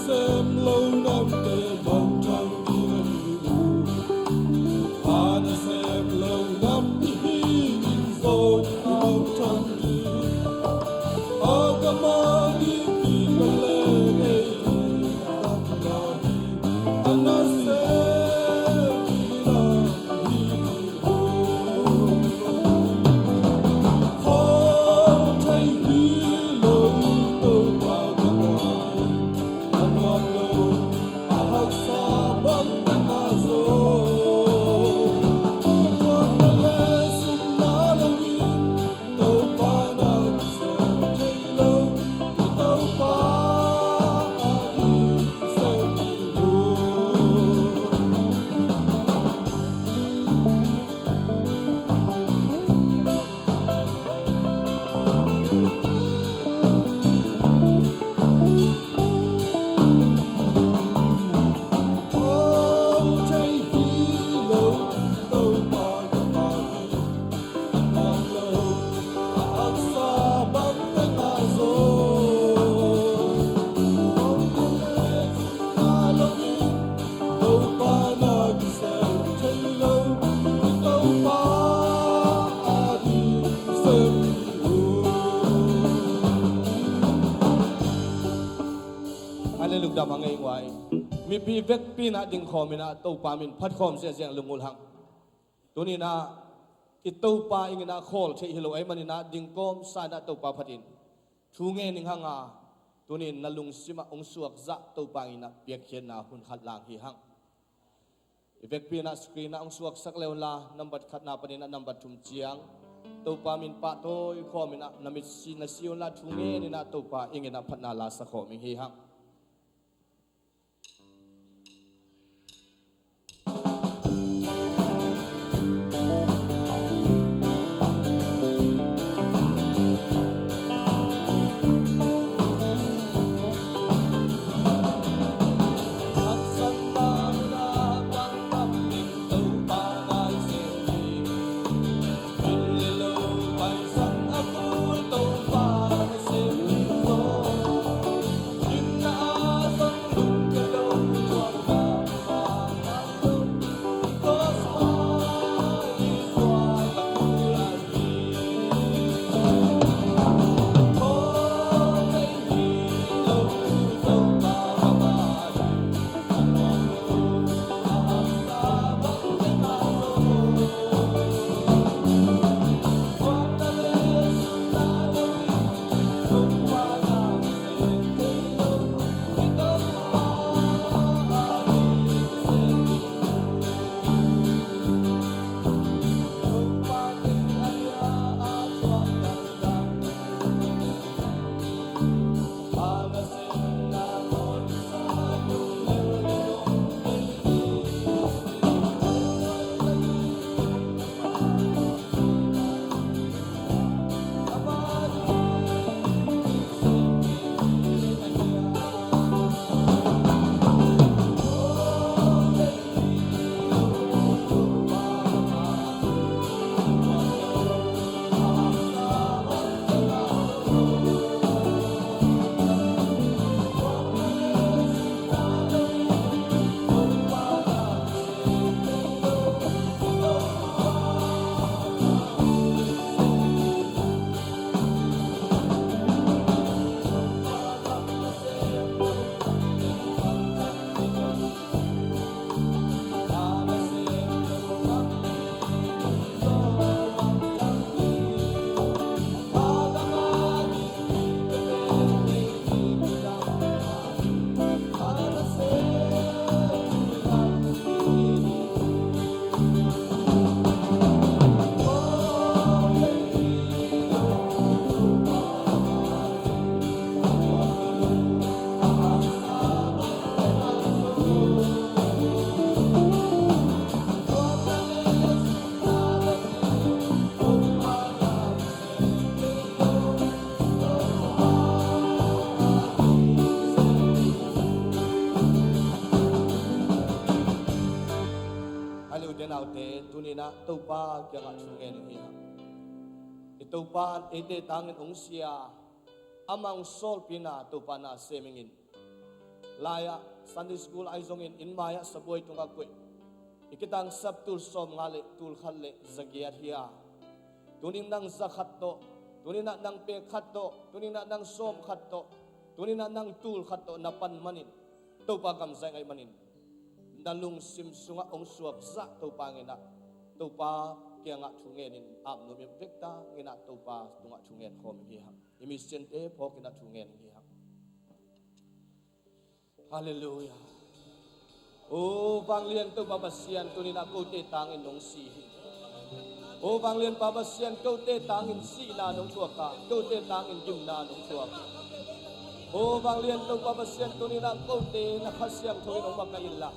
Sem lo namte mangthang ding ahi uh. A nasem lo nam i hi ding zong i mangthang ding. A gam a ding ding a leng ei ding a dang ding. A nasem ding a hi ding. Hallelujah, dam a ngei nguai. Mipi vekpi in ah dingkhawm in ah Topa min phatkhawm ziahziah lungul hang. Tuni in ah i Topa ing in ah khawl theih hi lo ahih manin ah dingkawm sa in ah Topa phat in thu ngen ning hang a, tuni in na lungsim ah hong suakzah Topa ing in ah piakkhiatna hun khat lang hi hang. I vekpi in ah screen ah hong suaksak le un la, nambat khatna panin ah nambat thum ciang Topa min pahtawi khawm in ah na mitsi na si un la, thu ngen in ah Topa ing in ah phatna la sa khawm ing hi hang. Hallelujah, naute, tuni in ah Topa kiangah thu ngen ning hi hang. I Topa in eite tangin hong si a, amah hong sawlpih in ah Topa na sem ing in. Lai-ah Sunday school ahi zongin inn mai-ah sabuai tungah koih i kitangsap tul sawmnga le tul khat le zagiat hi a, tunin nang zakhat tawh, tuninah nang pekhat tawh, tuninah nang sawmkhat tawh, tuninah nang tulkhat tawh na pan manin Topa gam zaih ngaih manin na lungsim sungah hong suakzah Topa nginah, Topa kiangah thu ngenin apnop i om vekta nginah Topa tungah thu ngen khawm hi hang. I misiante phawkinah thu ngen hi hang. Halleluia. O vanglian Topa Pasian, tuninah kote tangin nong si hi. O vanglian Pa Pasian, kote tangin sihna nong thuak a, kote tangin gimna nong thuak. O vanglian Topa Pasian, tuninah kote na Kha Siangtho in hong makaih inla,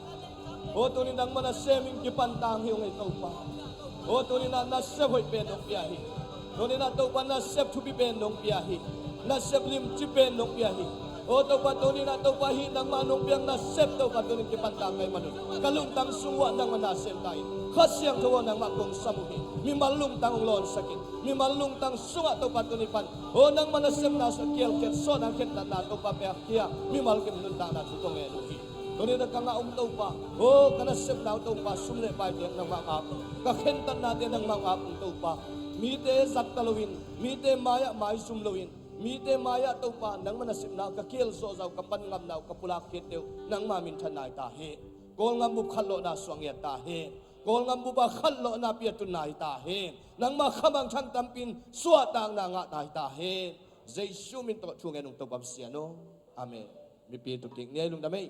o tunin nangmah na semin kipan tang hi ung ei Topa. O tuninah nasep hoih pen nong pia hi. Tuninah Topa nasep thupi pen nong pia hi. Nasep limci pen nong pia hi. O Topa, tuninah Topa hih nangmah nong piak nasep Topa tunin kipan tang ka hih manun ka lungtang sung uah nangmah na sem ta in. Kha Siangtho aw, nangmah kong sam uh hi. Mimal lungtang hong lawnsak in. Mimal lungtang sungah Topa tuni pan, o nangmah nasepna sungah kialkhiat, sawtna, khentatna Topa pia khia, mimal kim nuntakna thu kong ngen uh hi. Tuninah ka ngah ung Topa, o ka nasepna uh Topa, sum le paite nangmah ngap ung. Ka khentatnate nangmah ngap ung Topa. Mite zat ta loin, mite mai-ah maizum loin, mite mai-ah Topa nangmah nasepna ka kial zawhzah uh, ka pan ngamna uh, ka pulak khiatte uh nangmah minthan nai ta hen. Kawlgam bup khatlawhna suah ngiat ta hen. Kawlgam bup ah khatlawhna pia tun nai ta hen. Nangmah khamangthang tampi in suahtakna ngah nai ta hen. Jesu min tawh thu ngen ung Topa Pasian aw. Amen. Mipi tuk kik ni ei, lungdam ei.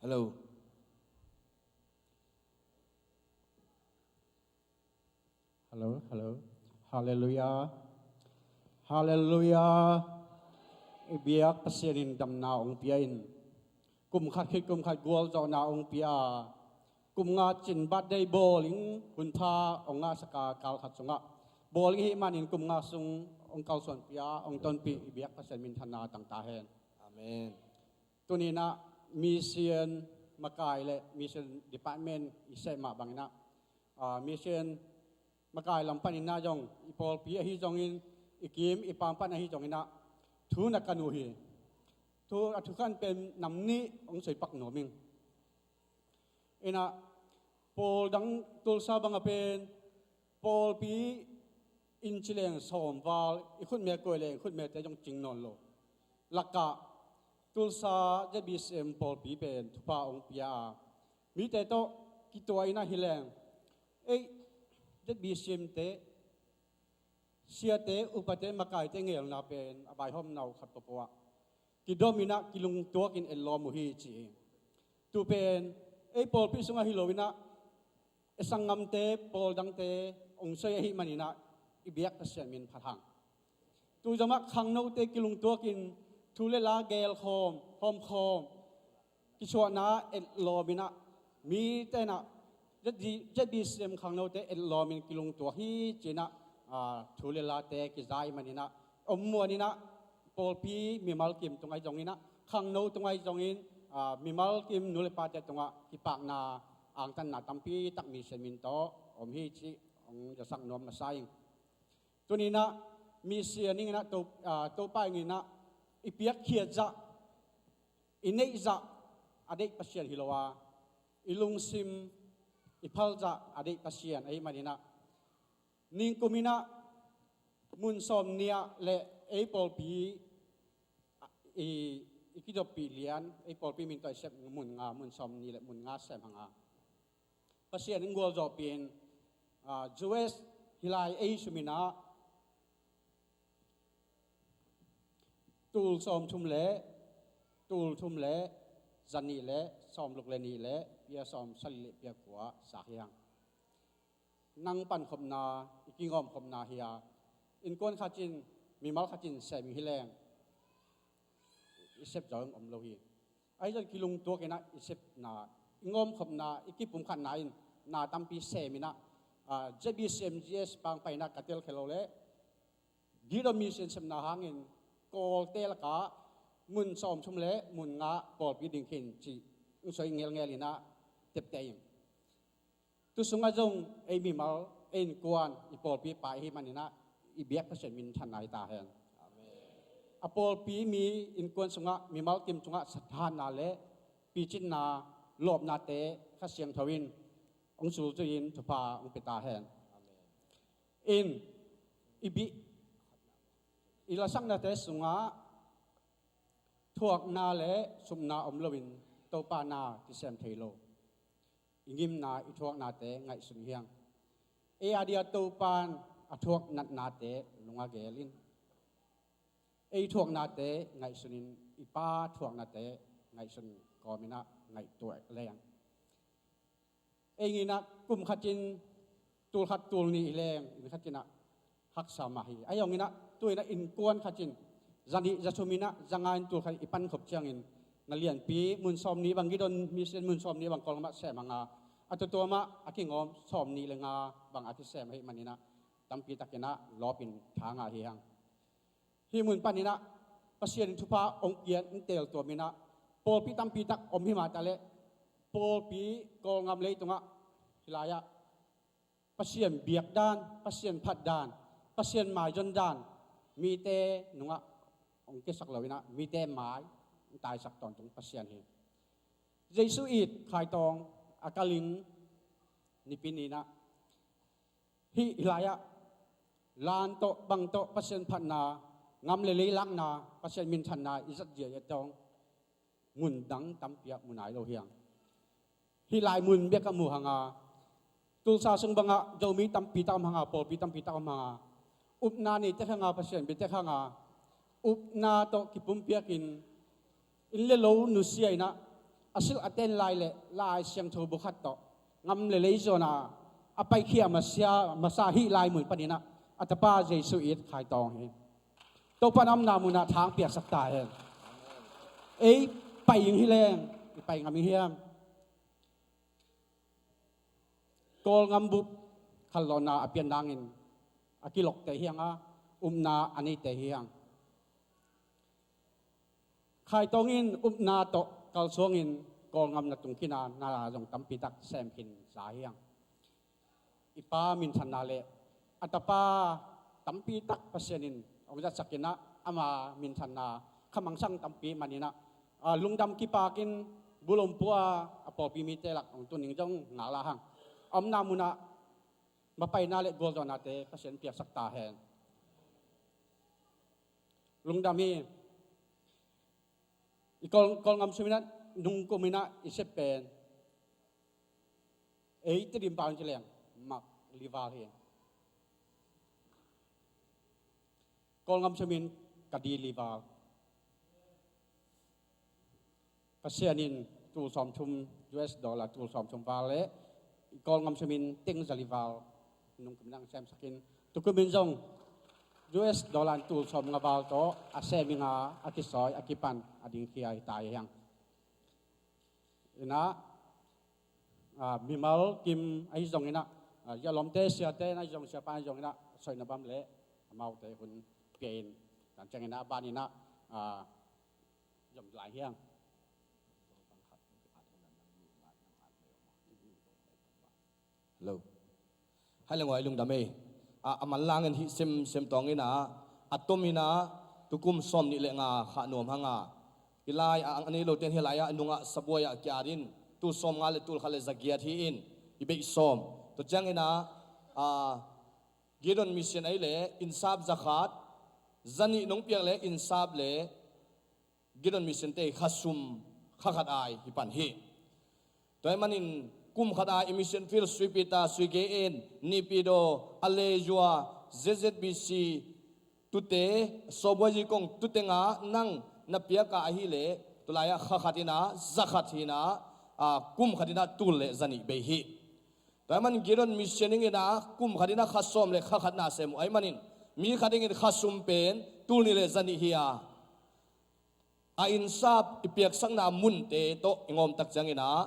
Hello. Hello, hello. Halleluia. Halleluia. I biak Pasian in damna hong pia in, kum khat khit kum khat gualzawhna hong pia. Kum nga cin birthday bawling hun pha hong ngahsak a, kal khat sungah bawling ahih manin kum nga sung hong kalsuanpih a, hong tonpih i biak Pasian minthanna tang ta hen. Amen. Tuninah mission makai le mission department i seh mah banginah, ah, mission makai lam paninah zong, i pawlpi ahi zongin, i kim i pam pan ahi zonginah thu na kan uh hi. Thu, a thu kan pen nam nih hong soi pak nuam ing. Inah pawl dang Tulsa banga pen pawlpi in ci leng sawm val, i khutme kuai leng i khutmete zong cing nawn lo lakah Tulsa Z B C M pawlpi pen thupha hong pia a, mite tawh kituah inah hi leng, ei, Z B C M te, siate, upate, makaite ngelna pen a vaihawmna uh khat pawpaw ah kidom inah kilungtuakin etlawm uh hi ci hi. Tu pen ei pawlpi sungah hi lo inah, e, sanggamte, pawl dangte hong soi ahih maninah i biak Pasian min phat hang. Tu zomah khangnote kilungtuakin thu le la gelkhawm, hawmkhawm, kisuahna etlawm inah, mite inah, Z B C M khangnote etlawmin kilungtuak hi ci inah, ah, thu le late kiza ahih maninah, om muan inah, pawlpi mimal kim tungah zong inah, khangno tungah zongin, ah, mimal kim nu le pate tungah kipakna, angtanna tampi tak mission min tawh om hi cih hong zasak nuam masa ing. Tuninah mission inginah To-, ah, Topa inginah i piakkhiat zah, i neih zah a deih Pasian hi lo a, i lungsim i phal zah a deih Pasian ahih maninah, ningkum inah mun sawmnih ah le ei pawlpi i, i kidoppih lian, ei pawlpi min tawh i sep mun nga, mun sawmnih le mun nga sem hang a, Pasian in gualzawhpih in, ah, U S hi lai ei sum inah tul sawmthum le, tul thum le zanih le sawmluk le nih le pia sawmsarih le pia kua sak hi hang. Nang pankhopna, i kingawmkhopna hi a, innkuan khat in, mimal khat in sem hi leng i sep zo in om lo hi. Ahi zong kilungtuak inah i sepna, i ngawmkhopna, i kipumkhatna in na tampi sem inah, ah, Z B C M G S pangpai inah ka telkhia lo le, Guild of Mission sepna hangin Kawlte lakah Mun sawmthum le mun nga pawlpi ding khin cih hong soi ngelngel in ah tepte ing. Tu sungah zong ei mimal, ei innkuan, i pawlpi pa i hih manin ah i biak Pasian minthanna hi ta hen. A pawlpi mi innkuan sungah mimal kim sungah sathahna le picinna, lawpnate Kha Siangtho in hong sulzui in thupha hong pia ta hen. In i bih, i lasaknate sungah thuakna le supna om loin Topa na kisem thei lo. I ngimna, i thuaknate ngaihsun hi hang. Ei a dia Topa in a thuak natnate lungah geel in. Ei thuaknate ngaihsun in, i Pa thuaknate ngaihsun kawmin ah ngaihtuah leng. Ei in ah kum khat in tul khat tul nih hi leng, inn khat in ah haksa mah hi. Ahi zongin ah tu in ah innkuan khat in za nih za thum in ah za nga in tul khat i pan khop ciangin na lianpi mun sawmnih bang, Gideon Mission mun sawmnih bang Kawlgam ah sem hang a, a tuatua mah a kingawm sawmnih le nga bang a kisem ahih manin ah tampi takin ah lawpin tha ngah hi hang. Hih mun panin ah Pasian in thupha hong pia in teel tuamin ah pawlpi tampi tak om hi mah ta leh, pawlpi Kawlgam leitungah hih lai-ah Pasian biak dan, Pasian phat dan, Pasian maizon dan mite nungah hong kisak lo in ah mite mai hong taisak tawntung Pasian hi. Jesuh it Khai Tawng a kal in Nipi ni in ah hih lai-ah lan tawh bang tawh Pasian phatna, ngam le lei lakna, Pasian minthanna i zat zia i tawng mun dang tampi ah mu nai lo hi hang. Hih lai mun bek ah mu hang a, Tulsa sung bangah Zomi tampi tak om hang a, pawlpi tampi tak om hang a, upna nei tek hang a, Pasian bia tek hang a, upna tawh kipumpiakin inn le lo nusia in ah, a silh a ten lai le Lai Siangtho bu khat tawh ngam le lei zuan a, a paikhia masa, masa hih lai mun panin ah a tapa Jesuh it Khai Tawng hi. Topa in a omna mun ah tha hong piaksak ta hen. Ei pai ing hi leng, i pai ngam ing hiam? Kawlgam bup khanlawhna a pian nangin a kilokte hi hang a, upna a neite hi hang. Khai Tawng in upna tawh kalsuangin Kawlgam na tung khin a, na zong tampi tak sem khin za hi hang. I pa minthanna le a tapa tampi tak Pasian in hong zatsak in ah, ama minthanna khamangsan tampi man in ah, a, lungdam kipakin bulom pua a pawlpi mite lak hong tun ning zong ngak la hang. A omna mun ah mapaina le gualzawhnate Pasian piaksak ta hen. Lungdam hi. I Kawl, Kawlgam sum in ah nung kum in ah i sep pen, ei Tedim pau in ci leng, mak lival hi. Kawlgam sum in ka di lival. Pasian in tul sawmthum, U S dollar tul sawmthum val le i Kawlgam sum in teng za li val nung kum in ah semsak in, tu kum in zong U S dollar tul sawmnga val tawh a sem ing a, a kisawi, a kipan, a dingkhia hi ta hi hang. In ah, a, mimal kim ahi zongin ah, a, zia lawmte siate in ahi zong, siapa in ahi zongin ah, soina bang le amaute hun pia in, tan ciangin ah a ban in ah, a, zom lai hi hang. Hello. Hai le ngoi lungdam ei. A, a manlangin hih semsem tawng in ah, a tom in ah, tu kum sawmnih le nga kha nuam hang a, i lai a, a nei lote in hih lai-ah nungah sabuai ah ki-at in, tul sawmnga le tul khat le za giat hi in, i beih sawm. Tua ciangin ah, a, Gideon Mission ahi le innsap za khat, za nih nong piak le innsap le Gideon Mission te kha sum kha khat ai hi pan hi. Tua ahih manin kum khat ai i mission field Suipita, Suigeen, Nipido, Alezua, Z Z B C tute, Sawbuai Zikong tute nga nang na piak a ahi le, tu lai-ah kha khat in ah za khat hi in ah, a, kum khat in ah tul le za nih bei hi. Tua ahih manin Gideon Mission ing in ah kum khat in ah kha sawm le kha khat na sem uh ahih manin mi khat ing in kha sum pen tul nih le za nih hi a, a innsap i piaksakna munte tawh i ngawm tak ciangin ah,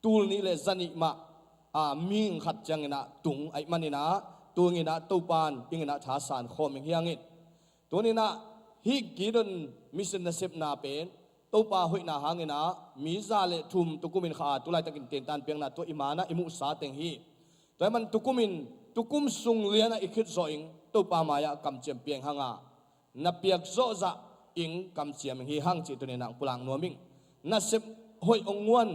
tul nih le za nih mah, a, mi khat ciangin ah tung ahih manin ah, tu ing in ah Topa in ing in ah thasan khawm ing hi hang in. Tuni in ah Hih Gideon mission nasepna pen Topa hoihna hangin ah mi za le thum tukum in kha a, tu laitakin tentan piakna tua i man ah i muhsa teng hi. Tua ahih man tukum in, tukum sung lian ah i khit zawh ing, Topa mai ah kamciam pia ing hang a, na piak zawh zah ing kamciam ing hi hang cih tuni in ah hong pulak nuam ing. Nasep hoih hong guan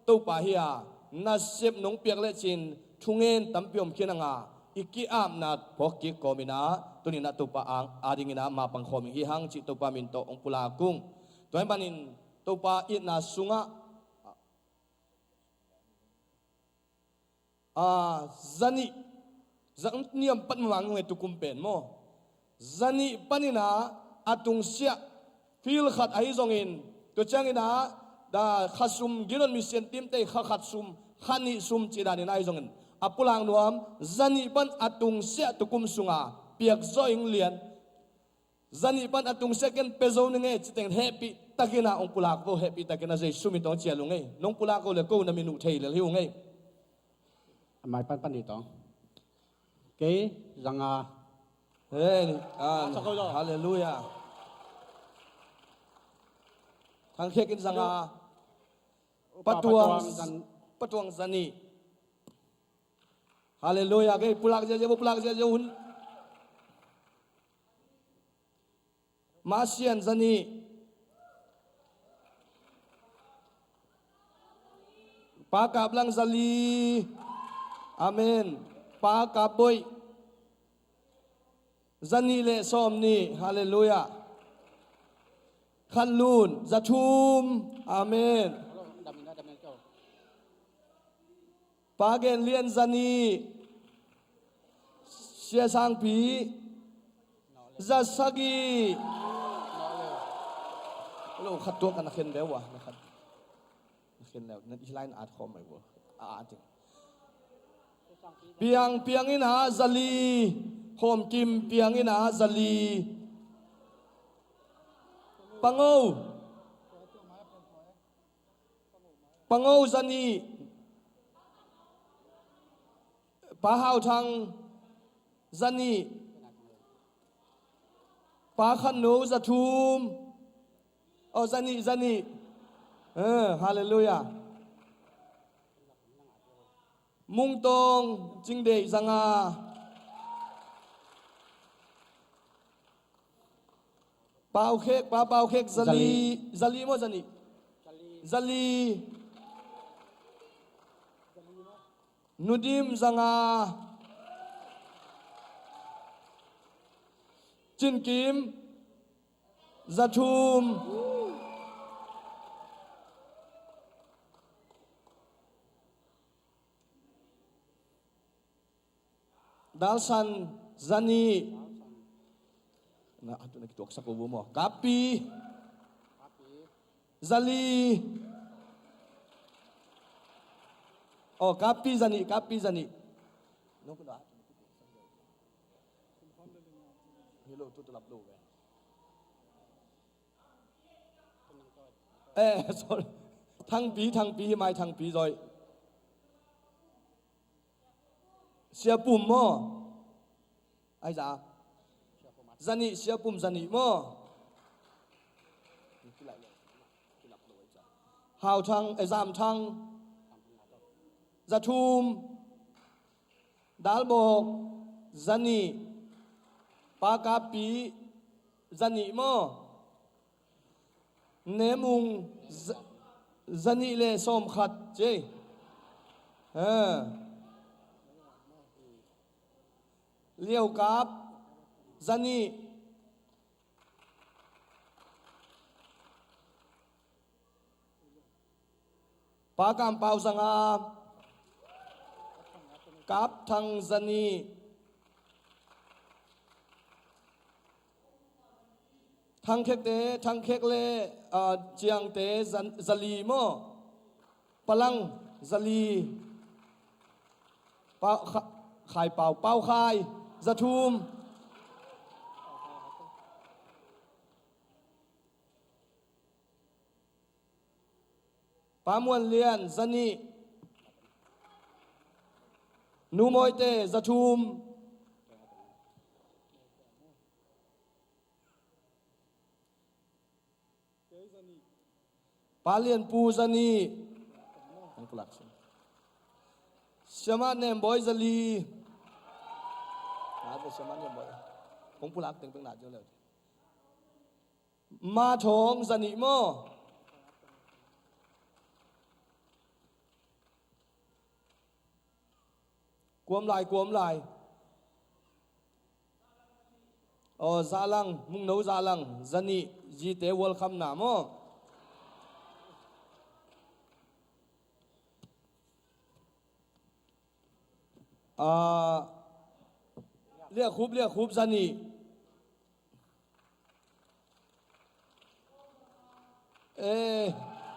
Topa hi a, nasep nong piak lecin thungen tampi om khin hang a, i ki-apna phawk kik kawm in ah tuni in ah Topa ading in ah mapang khawm ing hi hang cih Topa min tawh hong pulak ung. Tua ahih manin Topa itna sungah, a, zanih, zanih a pat mah mang nge tukum pen maw. Zanih panin ah a tungsiah field khat ahi zongin, tua ciangin ah, da, kha sum, Gideon mission team te kha khat sum, kha nih sum cih danin ahi zongin, a pulak nuam, zanih pan a tungsiah tukum sunga piak zawh ing lian. Zanih pan a tungsiah ken pia zo ning e cih teng hehpih takin ah hong pulak vo, hehpih takin ah Jesu min tawh hong cial ung e. Nong pulak ko le ko na min uh thei lel hi ung e. A mai pan pan ni tawh. Kei, za nga. Hey, ah, hallelujah. Thang Khek in za nga. Pa Tuang, Pa Tuang zanih. Hallelujah. Kei pulak ziahziah, pulak ziahziah hun. Ma Sian zanih. Pa Kap Lang zali. Amen. Pa Kap Boih zanih le sawm nih. Hallelujah. Khan Lun zathum. Amen. Pa Gen Lian zanih. Sia Sangpi zasagih. Lo khat tuak ka na khen deuh a, na khat na khen deuh, na i line at khawm mai vua. A, a ting. Piang, Piang in ah zali. Khawm Kim, Piang in ah zali. Pango. Pango zanih. Pa Hau Thang zanih. Pa Khan No zathum. Oh, zanih, zanih. Eh, hallelujah. Mung Tawng Cing Deih za nga. Pau Khek, Pa Pau Khek zali. Zali. Zali maw zanih? Zali. Nu Dim za nga. Cin Kim zathum. Dalsan zanih. Na, atu na kituaksak uh maw. Kapi zali. Oh, Kapi zanih, Kapi zanih. Hello, tu tulap lo. Eh, sorry. Thangpi, Thangpi, mai Thangpi zawi. Sia Pum maw? Ai za. Zanih, Sia Pum zanih maw? Hau Thang, eh, Zam Thang zathum. Dalbawk zanih. Pa Kapi zanih maw? Nemung za-, zanih le sawmkhat ci. Ha. Liaukap zanih. Pa Kam Pau za nga. Kap Thang zanih. Thang Khekte, Thang Khek le, ah, Ciangte za-, zali maw? Palang zali. Pau Kha-, Khai Pau, Pau Khai zathum. Pa Muan Lian zanih. Nu Mawite zathum. Pa Lianpu za nih. Hong pulak sin. Siama Nembawi za li. Nga ve Siama Nembawi. Hong pulak teng peng na jo leu. Ma Thawng za nih maw? Kuam lai, kuam lai. Aw, Zahlang, Mungno Zahlang, za nih, zite welcome na maw? Ah, Liakhup, Liakhup za nih. Eh,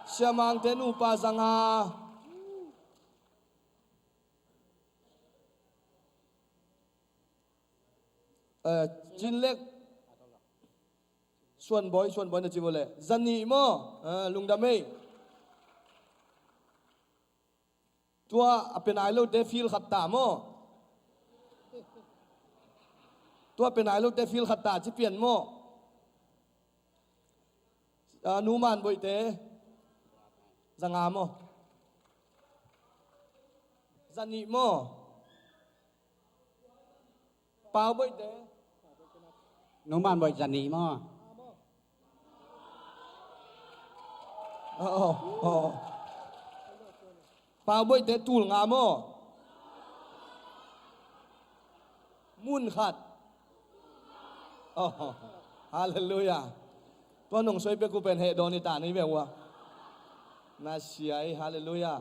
Siamangte nupa za nga. Eh, Cin Lek. Suan Bawi, Suan Bawi na ci vo le. Za nih maw? Eh, lungdam ei. Tua a pia nai lote feel khat ta maw? Tua a pia nai lote feel khat ta ci pian maw? Ah, Nu Man Boihte za nga maw? Za nih maw? Pau Boihte. Nu Man Boih za nih maw? Oh, oh, oh. Pau Boihte tul nga maw? Mun khat. Oh, halleluiah. Tua nong soi pek uh pen heh dawn i ta ni ve ua. Na sia ei, halleluiah.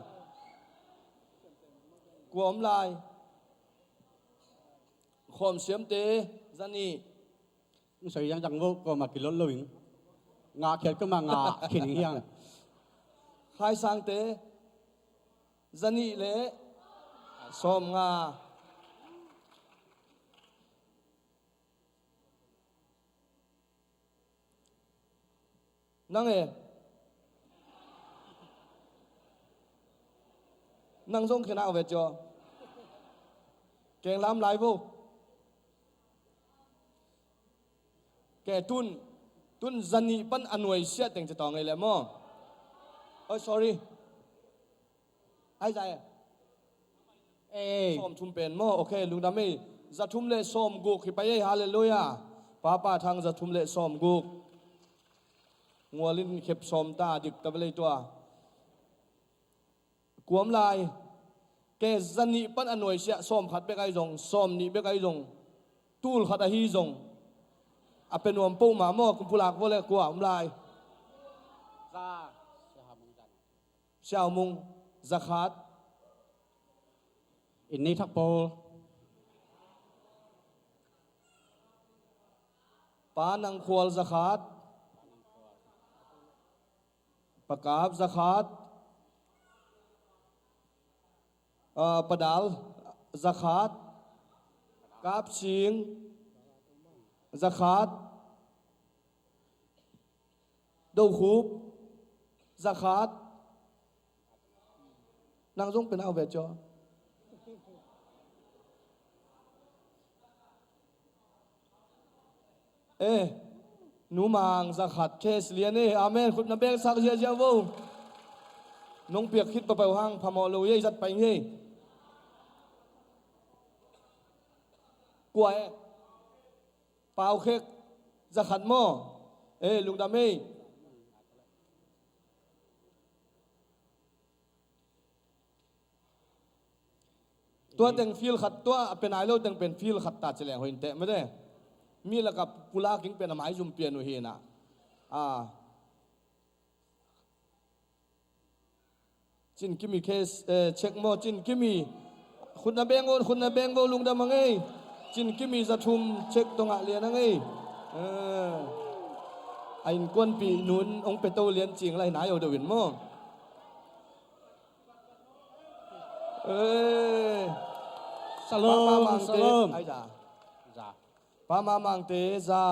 Kua om lai? Khawm Siamte za nih. Hong soi ziangziang vo, kuamah kilot lo in. Ngah khiat kuamah ngah khin hiang. Khai Sangte za nih le sawm nga. Nang e. Nang zong khen a vet jo. Keng lam lai vo. Ke tun, tun za nih pan a nuai siah teng ci tawng ei le maw? Oi, sorry. Ai za e. Ei. Sawm thum pen maw? Ok, lungdam ei. Za thum le sawm guk hi pai ei, halleluiah. Papa Thang za thum le sawm guk. Ngual in khep sawm ta dik ta velei tua. Kuam lai. Ke za nih pan a nuai siah sawm khat bek ahi zong, sawm nih bek ahi zong. Tul khat ahi zong. A pe nuam po mah maw, kum pulak vo le kua om lai. Za. Siau Mung, za khat. Inn Nei Thak Pawl. Pa Nang Khual, za khat. Pa Kap, za khat. Ah, Pa Dal, za khat. Kap Sing, za khat. Do Khup, za khat. Nang zong pen au ve cio. Eh, Nu Mang, za khat, case lian eh. Amen. Khut na beng sak ziazia vo. Nong piak khit papau hang phamawh lo ei, zat pai ngei. Kua eh? Pau Khek, za khat maw? Eh, lungdam ei. Tua teng field khat, tua a pe nai lo teng pen field khat ta ci leng hoih in teh mate. Mi lakah pulak ing pen a maizum pian uh hi na. Ah. Cin Kimi case, eh, check maw, Cin Kimi. Khut na beng vo, khut na beng vo, lungdam a ngei. Cin Kimi za thum check tawh ngah lian a ngei. Eh. A innkuanpih nun hong pe to lian cing lai nai o deuh in maw? Eh. Shalom, Pa Ma Mangte, shalom. Ai za. Za. Pa Ma Mangte, za.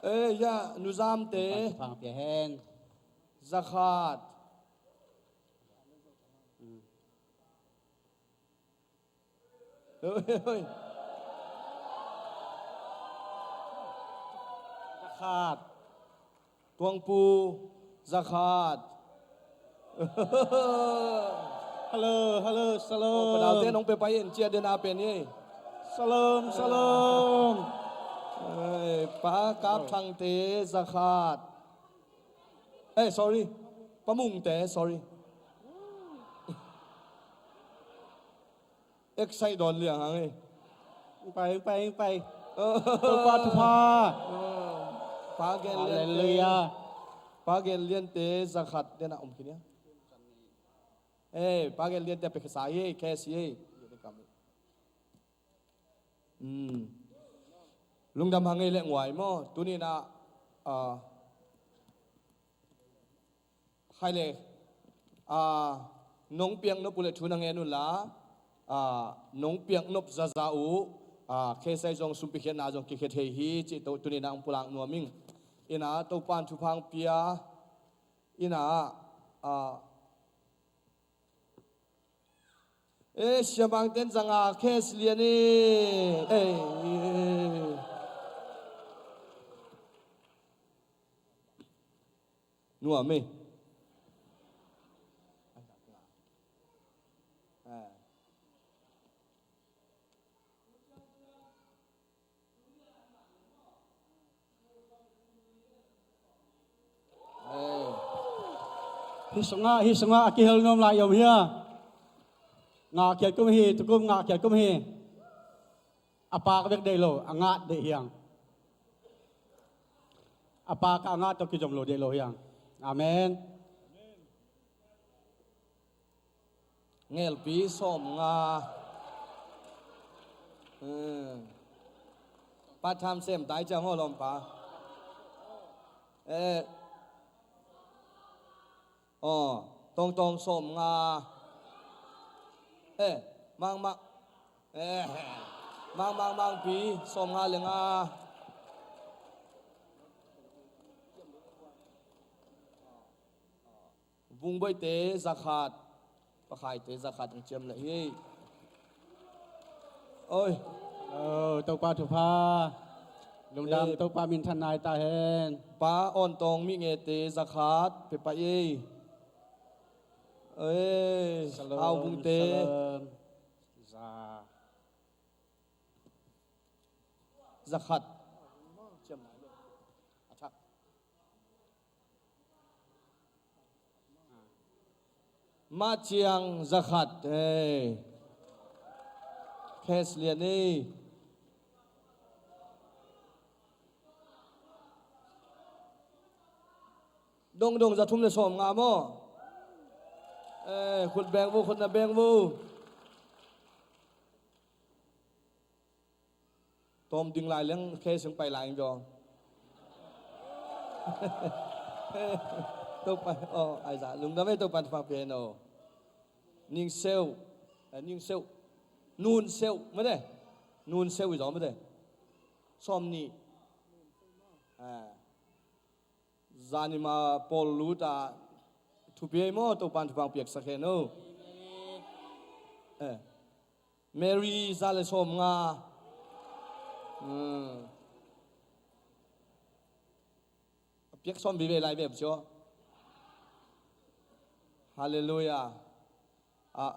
Eh, ya, Nu Zamte. Pang pia hen. Za khat. Oi, oi. Zakhat. Tuangpu zakhat. Hello, hello, shalom. Oh, padaute nong pe pai in, cia dena pen ye. Shalom, shalom. Ei, pa Kap Thangte zakhat. Eh, sorry. Pa Mungte, sorry. Excite dawn liang hang e. Pai, pai, pai. Topa thupha. Pa Gen Lian te. Hallelujah. Pa Gen Lian te zakhat dena om khin ia. Eh, Pa Gen Lian te pe khasa ye, khasi ye. Hmm. Lungdam hang e le nguai maw. Tuni na, ah, Khai le, ah, nong piak nop uh le thu na ngen un la, ah, nong piak nop zaza uh, ah, khesai zong sumpi khiatna zong kikhia thei hi, cih to tuni na ang pulak nuam ing. Ina, Topan thupha ang pia, ina, ah, eh, siamang ten zanga, kheslian e, eh, nuam e. Hih sungah, hih sungah a kihel nuam lai i om hia? Ngah khiat kum hi, tukum ngah khiat kum hi. A pak bek deih lo, a ngat deih hiang. A pak a ngat tawh kizom lo deih lo hiang. Amen. Ngelpi sawmnga. Hmm. Pa tham sem tai ciang aw lawmpa. Eh. Aw, tawngtawng sawmnga. Eh, mangmang. Eh, mangmang mangpi sawmnga le nga. Vungboite zakhat, Pakhaite zakhat ang ciam leh hi. Oi. Oh, Topa thupha. Lungdam. Eh, Topa minthan nai ta hen. Pa Awn Tawng Mih Ngete zakhat pe pai ei. Eh, Shalom, Hau Vungte. Shalom. Za. Zakhat. Mah ciang zakhat, eh. Kheslian ei. Dongdong za thum le sawmnga maw? Eh, khut beng vo, khut na beng vo. Tawm ding lai leng khe sung pai lai ing dong. Topa, oh, ai za, lungdam ei Topa thupha pia hen aw. Ning seu, eh, ning seu, nun seu, mate. Nun seu i zaw mate. Sawm nih. Eh. Zanima pawl lut a thupi ei maw, Topan thupha ang piaksak hen o. Eh. Mary za le sawmnga. Hmm. A piak sawm vive lai ve cio. Halleluiah. Ah.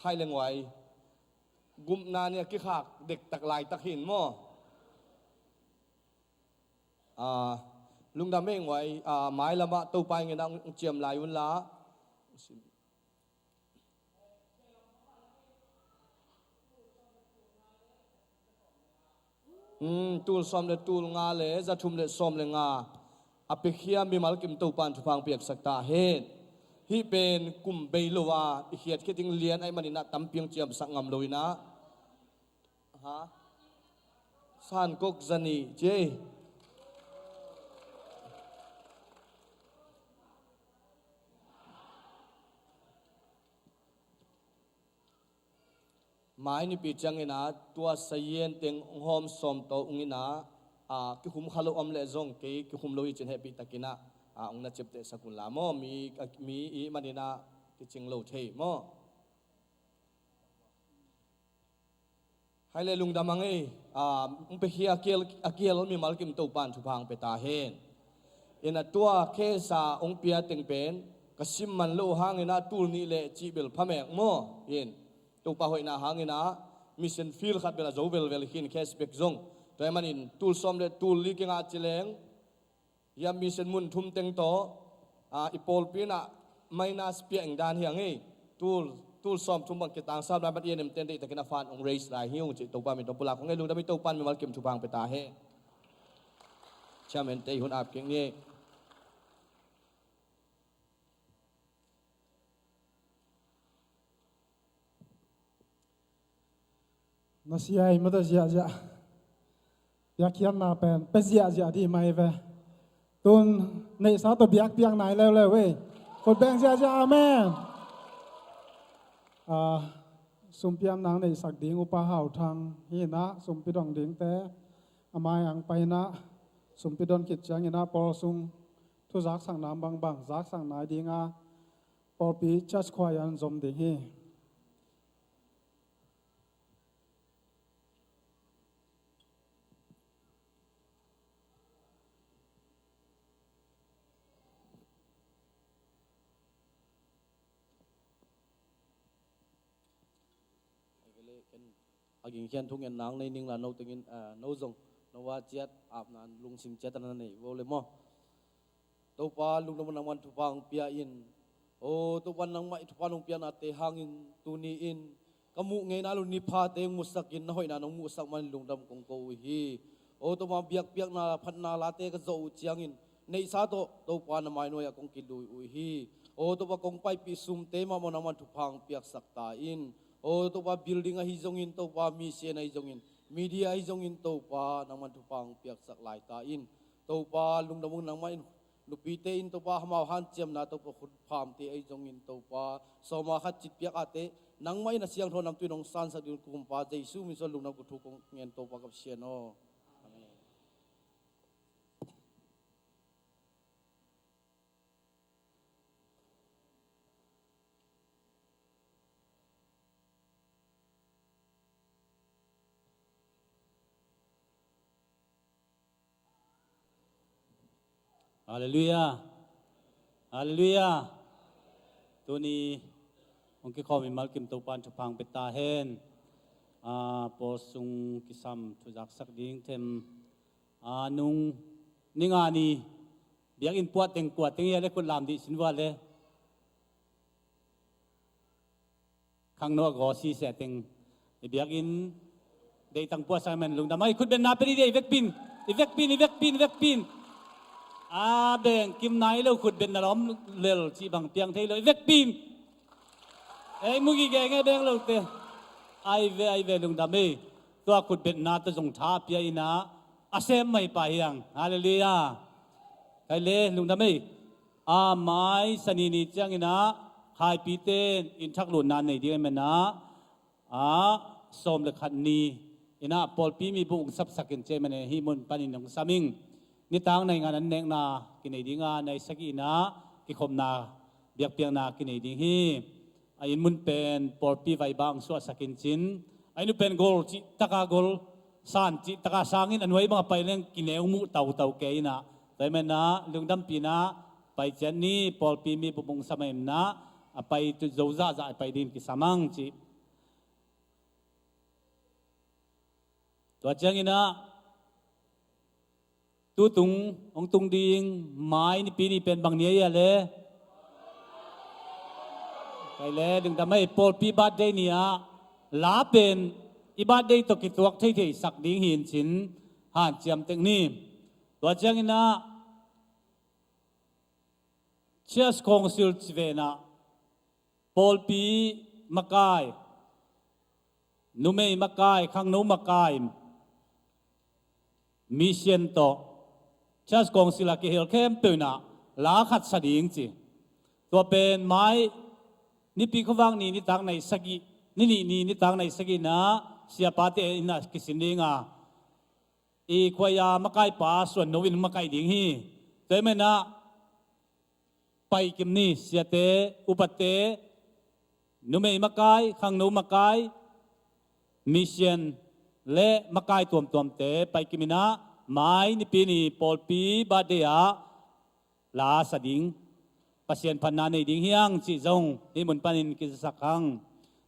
Khai le nguai. Gupna nih a kikhak dektak laitak hi in maw? Ah, lungdam ei nguai, ah, mailamah Topa i ngen ah hong ciam lai un la. Hmm, tul sawm le tul nga le za thum le sawm le nga a piakhia mimal kim Topan thupha ang piaksak ta hen. Hih pen kum bei lo a i khiat khit ding lian ahih manin ah tampi ang ciamsak ngam lo in ah. Ha? San kok za nih ci ei. Mai nipi ciangin ah tua sayen teng hong hawm sawm to ung in ah, ah, kikhum kha lo om leh zong kei kikhum lo hi cin hehpih takin ah, ah, hong na ciaptehsak un la maw, mi, ah, mi i hih manin ah kicing lo thei maw? Hai le lungdam a ngei, a, hong piakhia a kial, a kial mimal kim Topan thupha hong pia ta hen. Ina tua khesa hong pia teng pen ka sim man lo hangina tul nih le cih bel pha mek maw. In Topa hoihna hangina mission field khat bel a zo velvel khin case bek zong. Tua ahih manin tul sawm le tul li kingah ci leng hia mission mun thum teng tawh, a, i pawlpi inah minus pia ing dan hi a ngei. Tul, tul sawm thum bang kitangsap lai mat i A N M ten deihtakin a fund hong raise lai hi ung cih Topa min tawh pulak hong ngei lungdam i Topan mimal kim thupha hong pia ta hen. Chairman te i hun ap kik ni. Na sia i mata ziahziah. Biakhiatna pen pe ziahziah dih mai ve. Tun neihsa tawh biakpiak nai leuleu ei. Khut beng ziahziah, amen. Ah, sumpiam nang neihsak ding Upa Hau Thang hinah sumpi dong dingte a mai ang painah sumpi don khit cianginah pawl sung thu zaksak nam bangbang zaksak nai dinga pawlpi church choir an zom ding hi. A gingkhian thungen nang nei ning la no tengin, ah, no zong no a ciat apna lungsim ciat a na nei vo le maw? Topa lungdam nangman thupha hong pia in. O Topa nangmah i thupha nong pianate hangin tuni in ka muh ngeina lo ni phate hong musak in na hoihna nong musak man lungdam kong ko uh hi. O Topa biakpiakna phatna late ka zawh uh ciangin neihsa tawh Topa na mainuai ah kong kilui uh hi. O Topa kong paipih sumte mahmah nangman thupha hong piaksak ta in. O Topa building ahi zongin Topa mission ahi zongin media ahi zongin Topa nangman thupha hong piaksak lai ta in. Topa lungdam ung nangmah in nupite in Topa hamau hanciamna Topa khut phamte ahi zongin Topa sawma khat citpiak ate nangmah in a siangtho namtui nong sansak ding kumpa Jesu min suan lungdam kuthu kong ngen Topa ka Pasian aw. Amen. Halleluiah. Halleluiah. Tuni hong kikhawm i malkim Topan thupha hong pia ta hen. A, pawl sung kisam thuzaksak ding them. A, nung ninga ni biakinn puah teng kua teng ia le khut lam dih sin vua le. Khangno a gaw siseh teng i biakinn deih tang puahsak men lungdam a i khutbetna pia dih dih i vekpin, i vekpin, i vekpin, i vekpin. A beng kim nai lo khutbetna lawm lel cih bang piang thei lo i vekpin. Ei mu gige nge beng lote. Ai ve, ai ve lungdam ei. Tua khutbetna tua zong tha pia ina a sem mai pa hiang. Halleluiah. Kai le lungdam ei. A mai sani ni ciangin ah khaipite in thak lutna nei ding a menah a sawm le khat ni inah pawlpi mi bung sapsak in ciai mene hih mun panin hong sam ing. Nitang naingan an nekna kinei dinga naisagi inah kikhopna biakpiakna kinei ding hi. A inn mun pen pawlpi vai bang suahsak in cin a inn uh pen gol cih taka gol san cih taka sangin a nuai bang a pai leng kineu muh tautau ke inah tua i menah lungdampi inah pai ciat ni pawlpi mi bubung samai inah a pai tu zo zahzah a pai ding kisam ang cih. Tua cianginah tutung hong tung ding mai nipi ni pen bang ni a ia le kai le dingdam ei pawlpi birthday ni ah la pen i birthday tawh kituak theithei sak ding hi in cin hanciam tek ni. Tua cianginah Church Council ci venah pawlpi makai, numei makai, khangno makai, mission tawh Church Council a kihel khempeuh inah la khat sa ding ci. Tua pen mai nipi khuavak ni nitak nai sagih, ni nih ni nitak nai sagih inah siapate inah kisin dinga i khuaia makaipa suan no in makai ding hi. Tua i menah paikim ni siate, upate, numei makai, khangno makai, mission le makai tuamtuamte paikim in ah mai nipi ni pawlpi birthday ah la sa ding, Pasian phatna nei ding hi hang cih zong hih mun panin kizasak hang.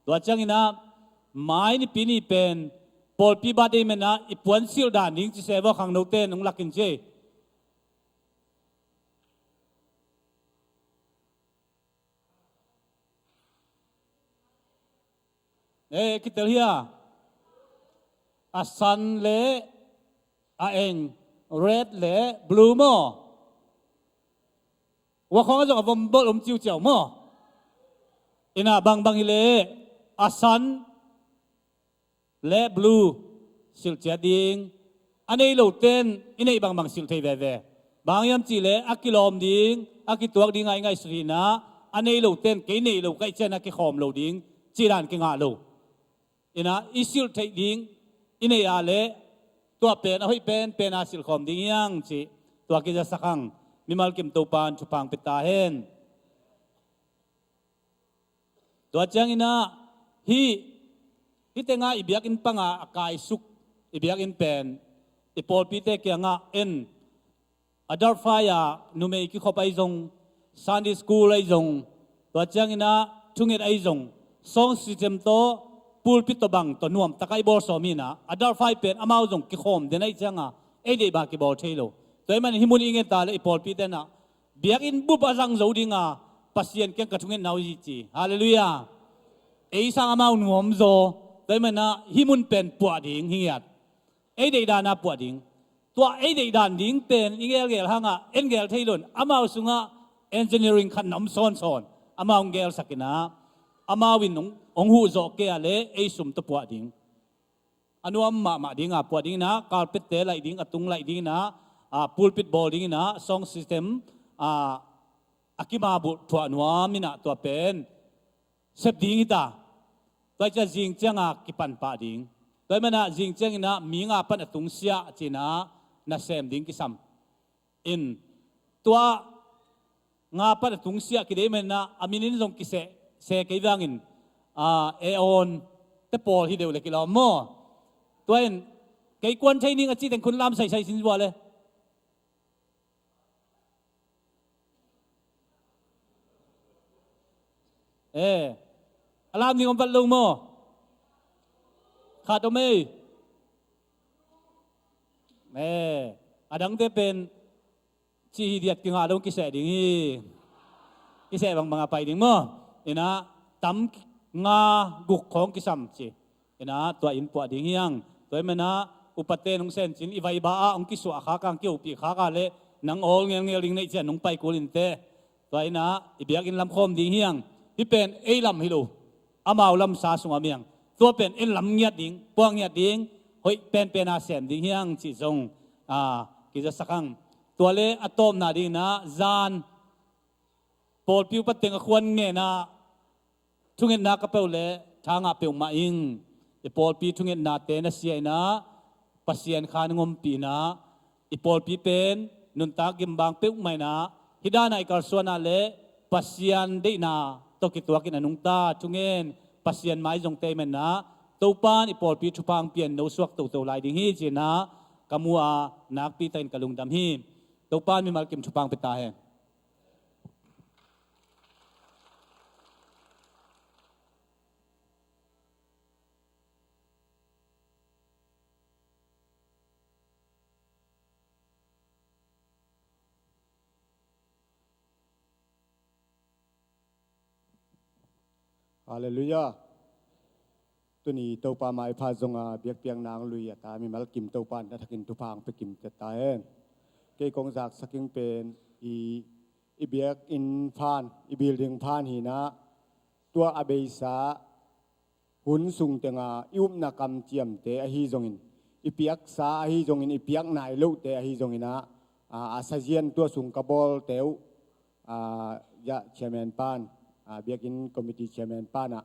Tua ciangin ah mai nipi ni pen pawlpi birthday man ah i puansilh dan ding ci se vaw, khangnote in hong lak in ci. Eh, kitel hia? A san le a eng, red le blue maw? Ua khawng a zong a vom bawlh om ciuciau maw? Ina bangbang hi leh a san le blue silh ciat ding. A nei lote in i neih bangbang silh thei veve. Bang hiam cih leh a kilawm ding, a kituak ding a i ngaihsut hi in ah, a nei lote in kei nei lo ka hih ciangin a kikhawm lo ding cih dan kingah lo. In ah i silh theih ding, i neih a leh tua pen a hoih penpen a silh khawm ding hi hang cih tua kizasak hang. Mimal kim Topa'n thupha hong pia ta hen. Tua ciangin ah hih, hih tengah i biakinn panga a kaisuk i biakinn pen i pawlpite kiangah en, adult fire, numei kikhop ahi zong, Sunday school ahi zong, tua ciangin ah thunget ahi zong, sound system tawh, pulpit tawh bang tawh nuamtak a i bawl sawm hi in ah, adult fire pen amau zong kikhawm den ahih ciangin ei deih bang kibawl thei lo. Tua ahih manin hih mun i nget a leh i pawlpite in ah biakinn bup a zang zo ding a, Pasian kiang ka thungetna uh hi ci. Halleluiah. Ei sang amau nuam zaw. Tua ahih manin ah hih mun pen puah ding hi ngiat. Ei deih dan a puah ding. Tua ei deih dan ding pen i gelgel hangah en gel thei lo in, amau sungah engineering khat na om sawnsawn. Amau hong gelsak in ah, amau in hong, hong huh zawh kei a leh ei sum tawh puah ding. A nuam mahmah ding a puah ding in ah, carpet-te laih ding, a tung laih ding in ah, a, pulpit bawl ding in ah, sound system, a, a kima bulh thuah nuam in ah, tua pen sep ding hi ta. Tua hi ciah zing ciangin kipan pah ding. Tua ahih manin ah zing ciangin ah mi nga pan a tungsiah ci-in ah nasem ding kisam. In tua nga pan a tungsiah kideih manin ah a min in zong kiseh se kei vangin, a, e on te pawl hi deuh le kilawm maw? Tua in kei kuan thei ning a ci teng khun lam saisai sin vua le. Eh, a lam ding om vat lo maw? Khat om ei. Eh, a dangte pen ci hi diat kingah lo, kiseh ding hi. Kiseh bangbang a pai ding maw? In ah tam nga guk khawng kisam ci. In ah tua in puah ding hi hang. Tua ahih manin ah upate in hong sencin, i vaiba ah hong kisuah khak a, hong kihopih khak a leh nang awl ngelngel ding neih ciang hong pai kul inteh. Tua in ah i biakinn lam khawm ding hi hang. Hih pen ei lam hi lo, amau lamsa sung a om hi hang. Tua pen en lam ngiat ding, puah ngiat ding, hoih penpen a sem ding hi hang cih zong, a, kizasak hang. Tua le a tawpna dingin ah zan pawlpi upa teng a khuan ngen ah thungetna ka peuh leh tha ngah peuhmah ing. I pawlpi thungetnate na sia in ah Pasian kha na ngompih in ah, i pawlpi pen nuntak gimbang peuhmah in ah, hih dan ah i kalsuan ah leh Pasian deihna tawh kituakin a nungta thungen Pasian maizongte ahih manin ah, Topa'n i pawlpi thupha hong pia in no suak toto lai ding hi ci-in ah ka mu a, nakpi takin ka lungdam hi. Topa'n mimal kim thupha hong pia ta hen. Halleluiah. Tuni Topa maipha zong a biakpiakna hong lui a ta mimal kim Topa'n a thakin thupha hong pia kim ta hen. Kei kong zaksak ing pen i, i biakinn phan, i building phan hi in ah, tua a beisa hun sung teng a i upna kamciamte ahi zongin, i piaksa ahi zongin, i piak nai lohte ahi zongin ah, a, a sazian tua sung ka bawlte uh, a, ya chairman pa'n, a, biakinn committee chairman pa'n ah,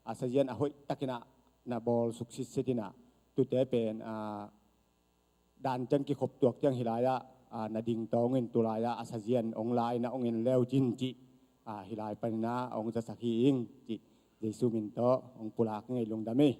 a sazian a hoih takin ah na bawl suksitset in ah, tute pen, a, dan ciang kikhop tuak ciang hih lai-ah, a, na ding tawng in, tu lai-ah a sazian hong la in ah hong en le uh cin cih, a, hih lai panin ah hong zasak hi ing cih Jesu min tawh hong pulak ing ei. Lungdam ei.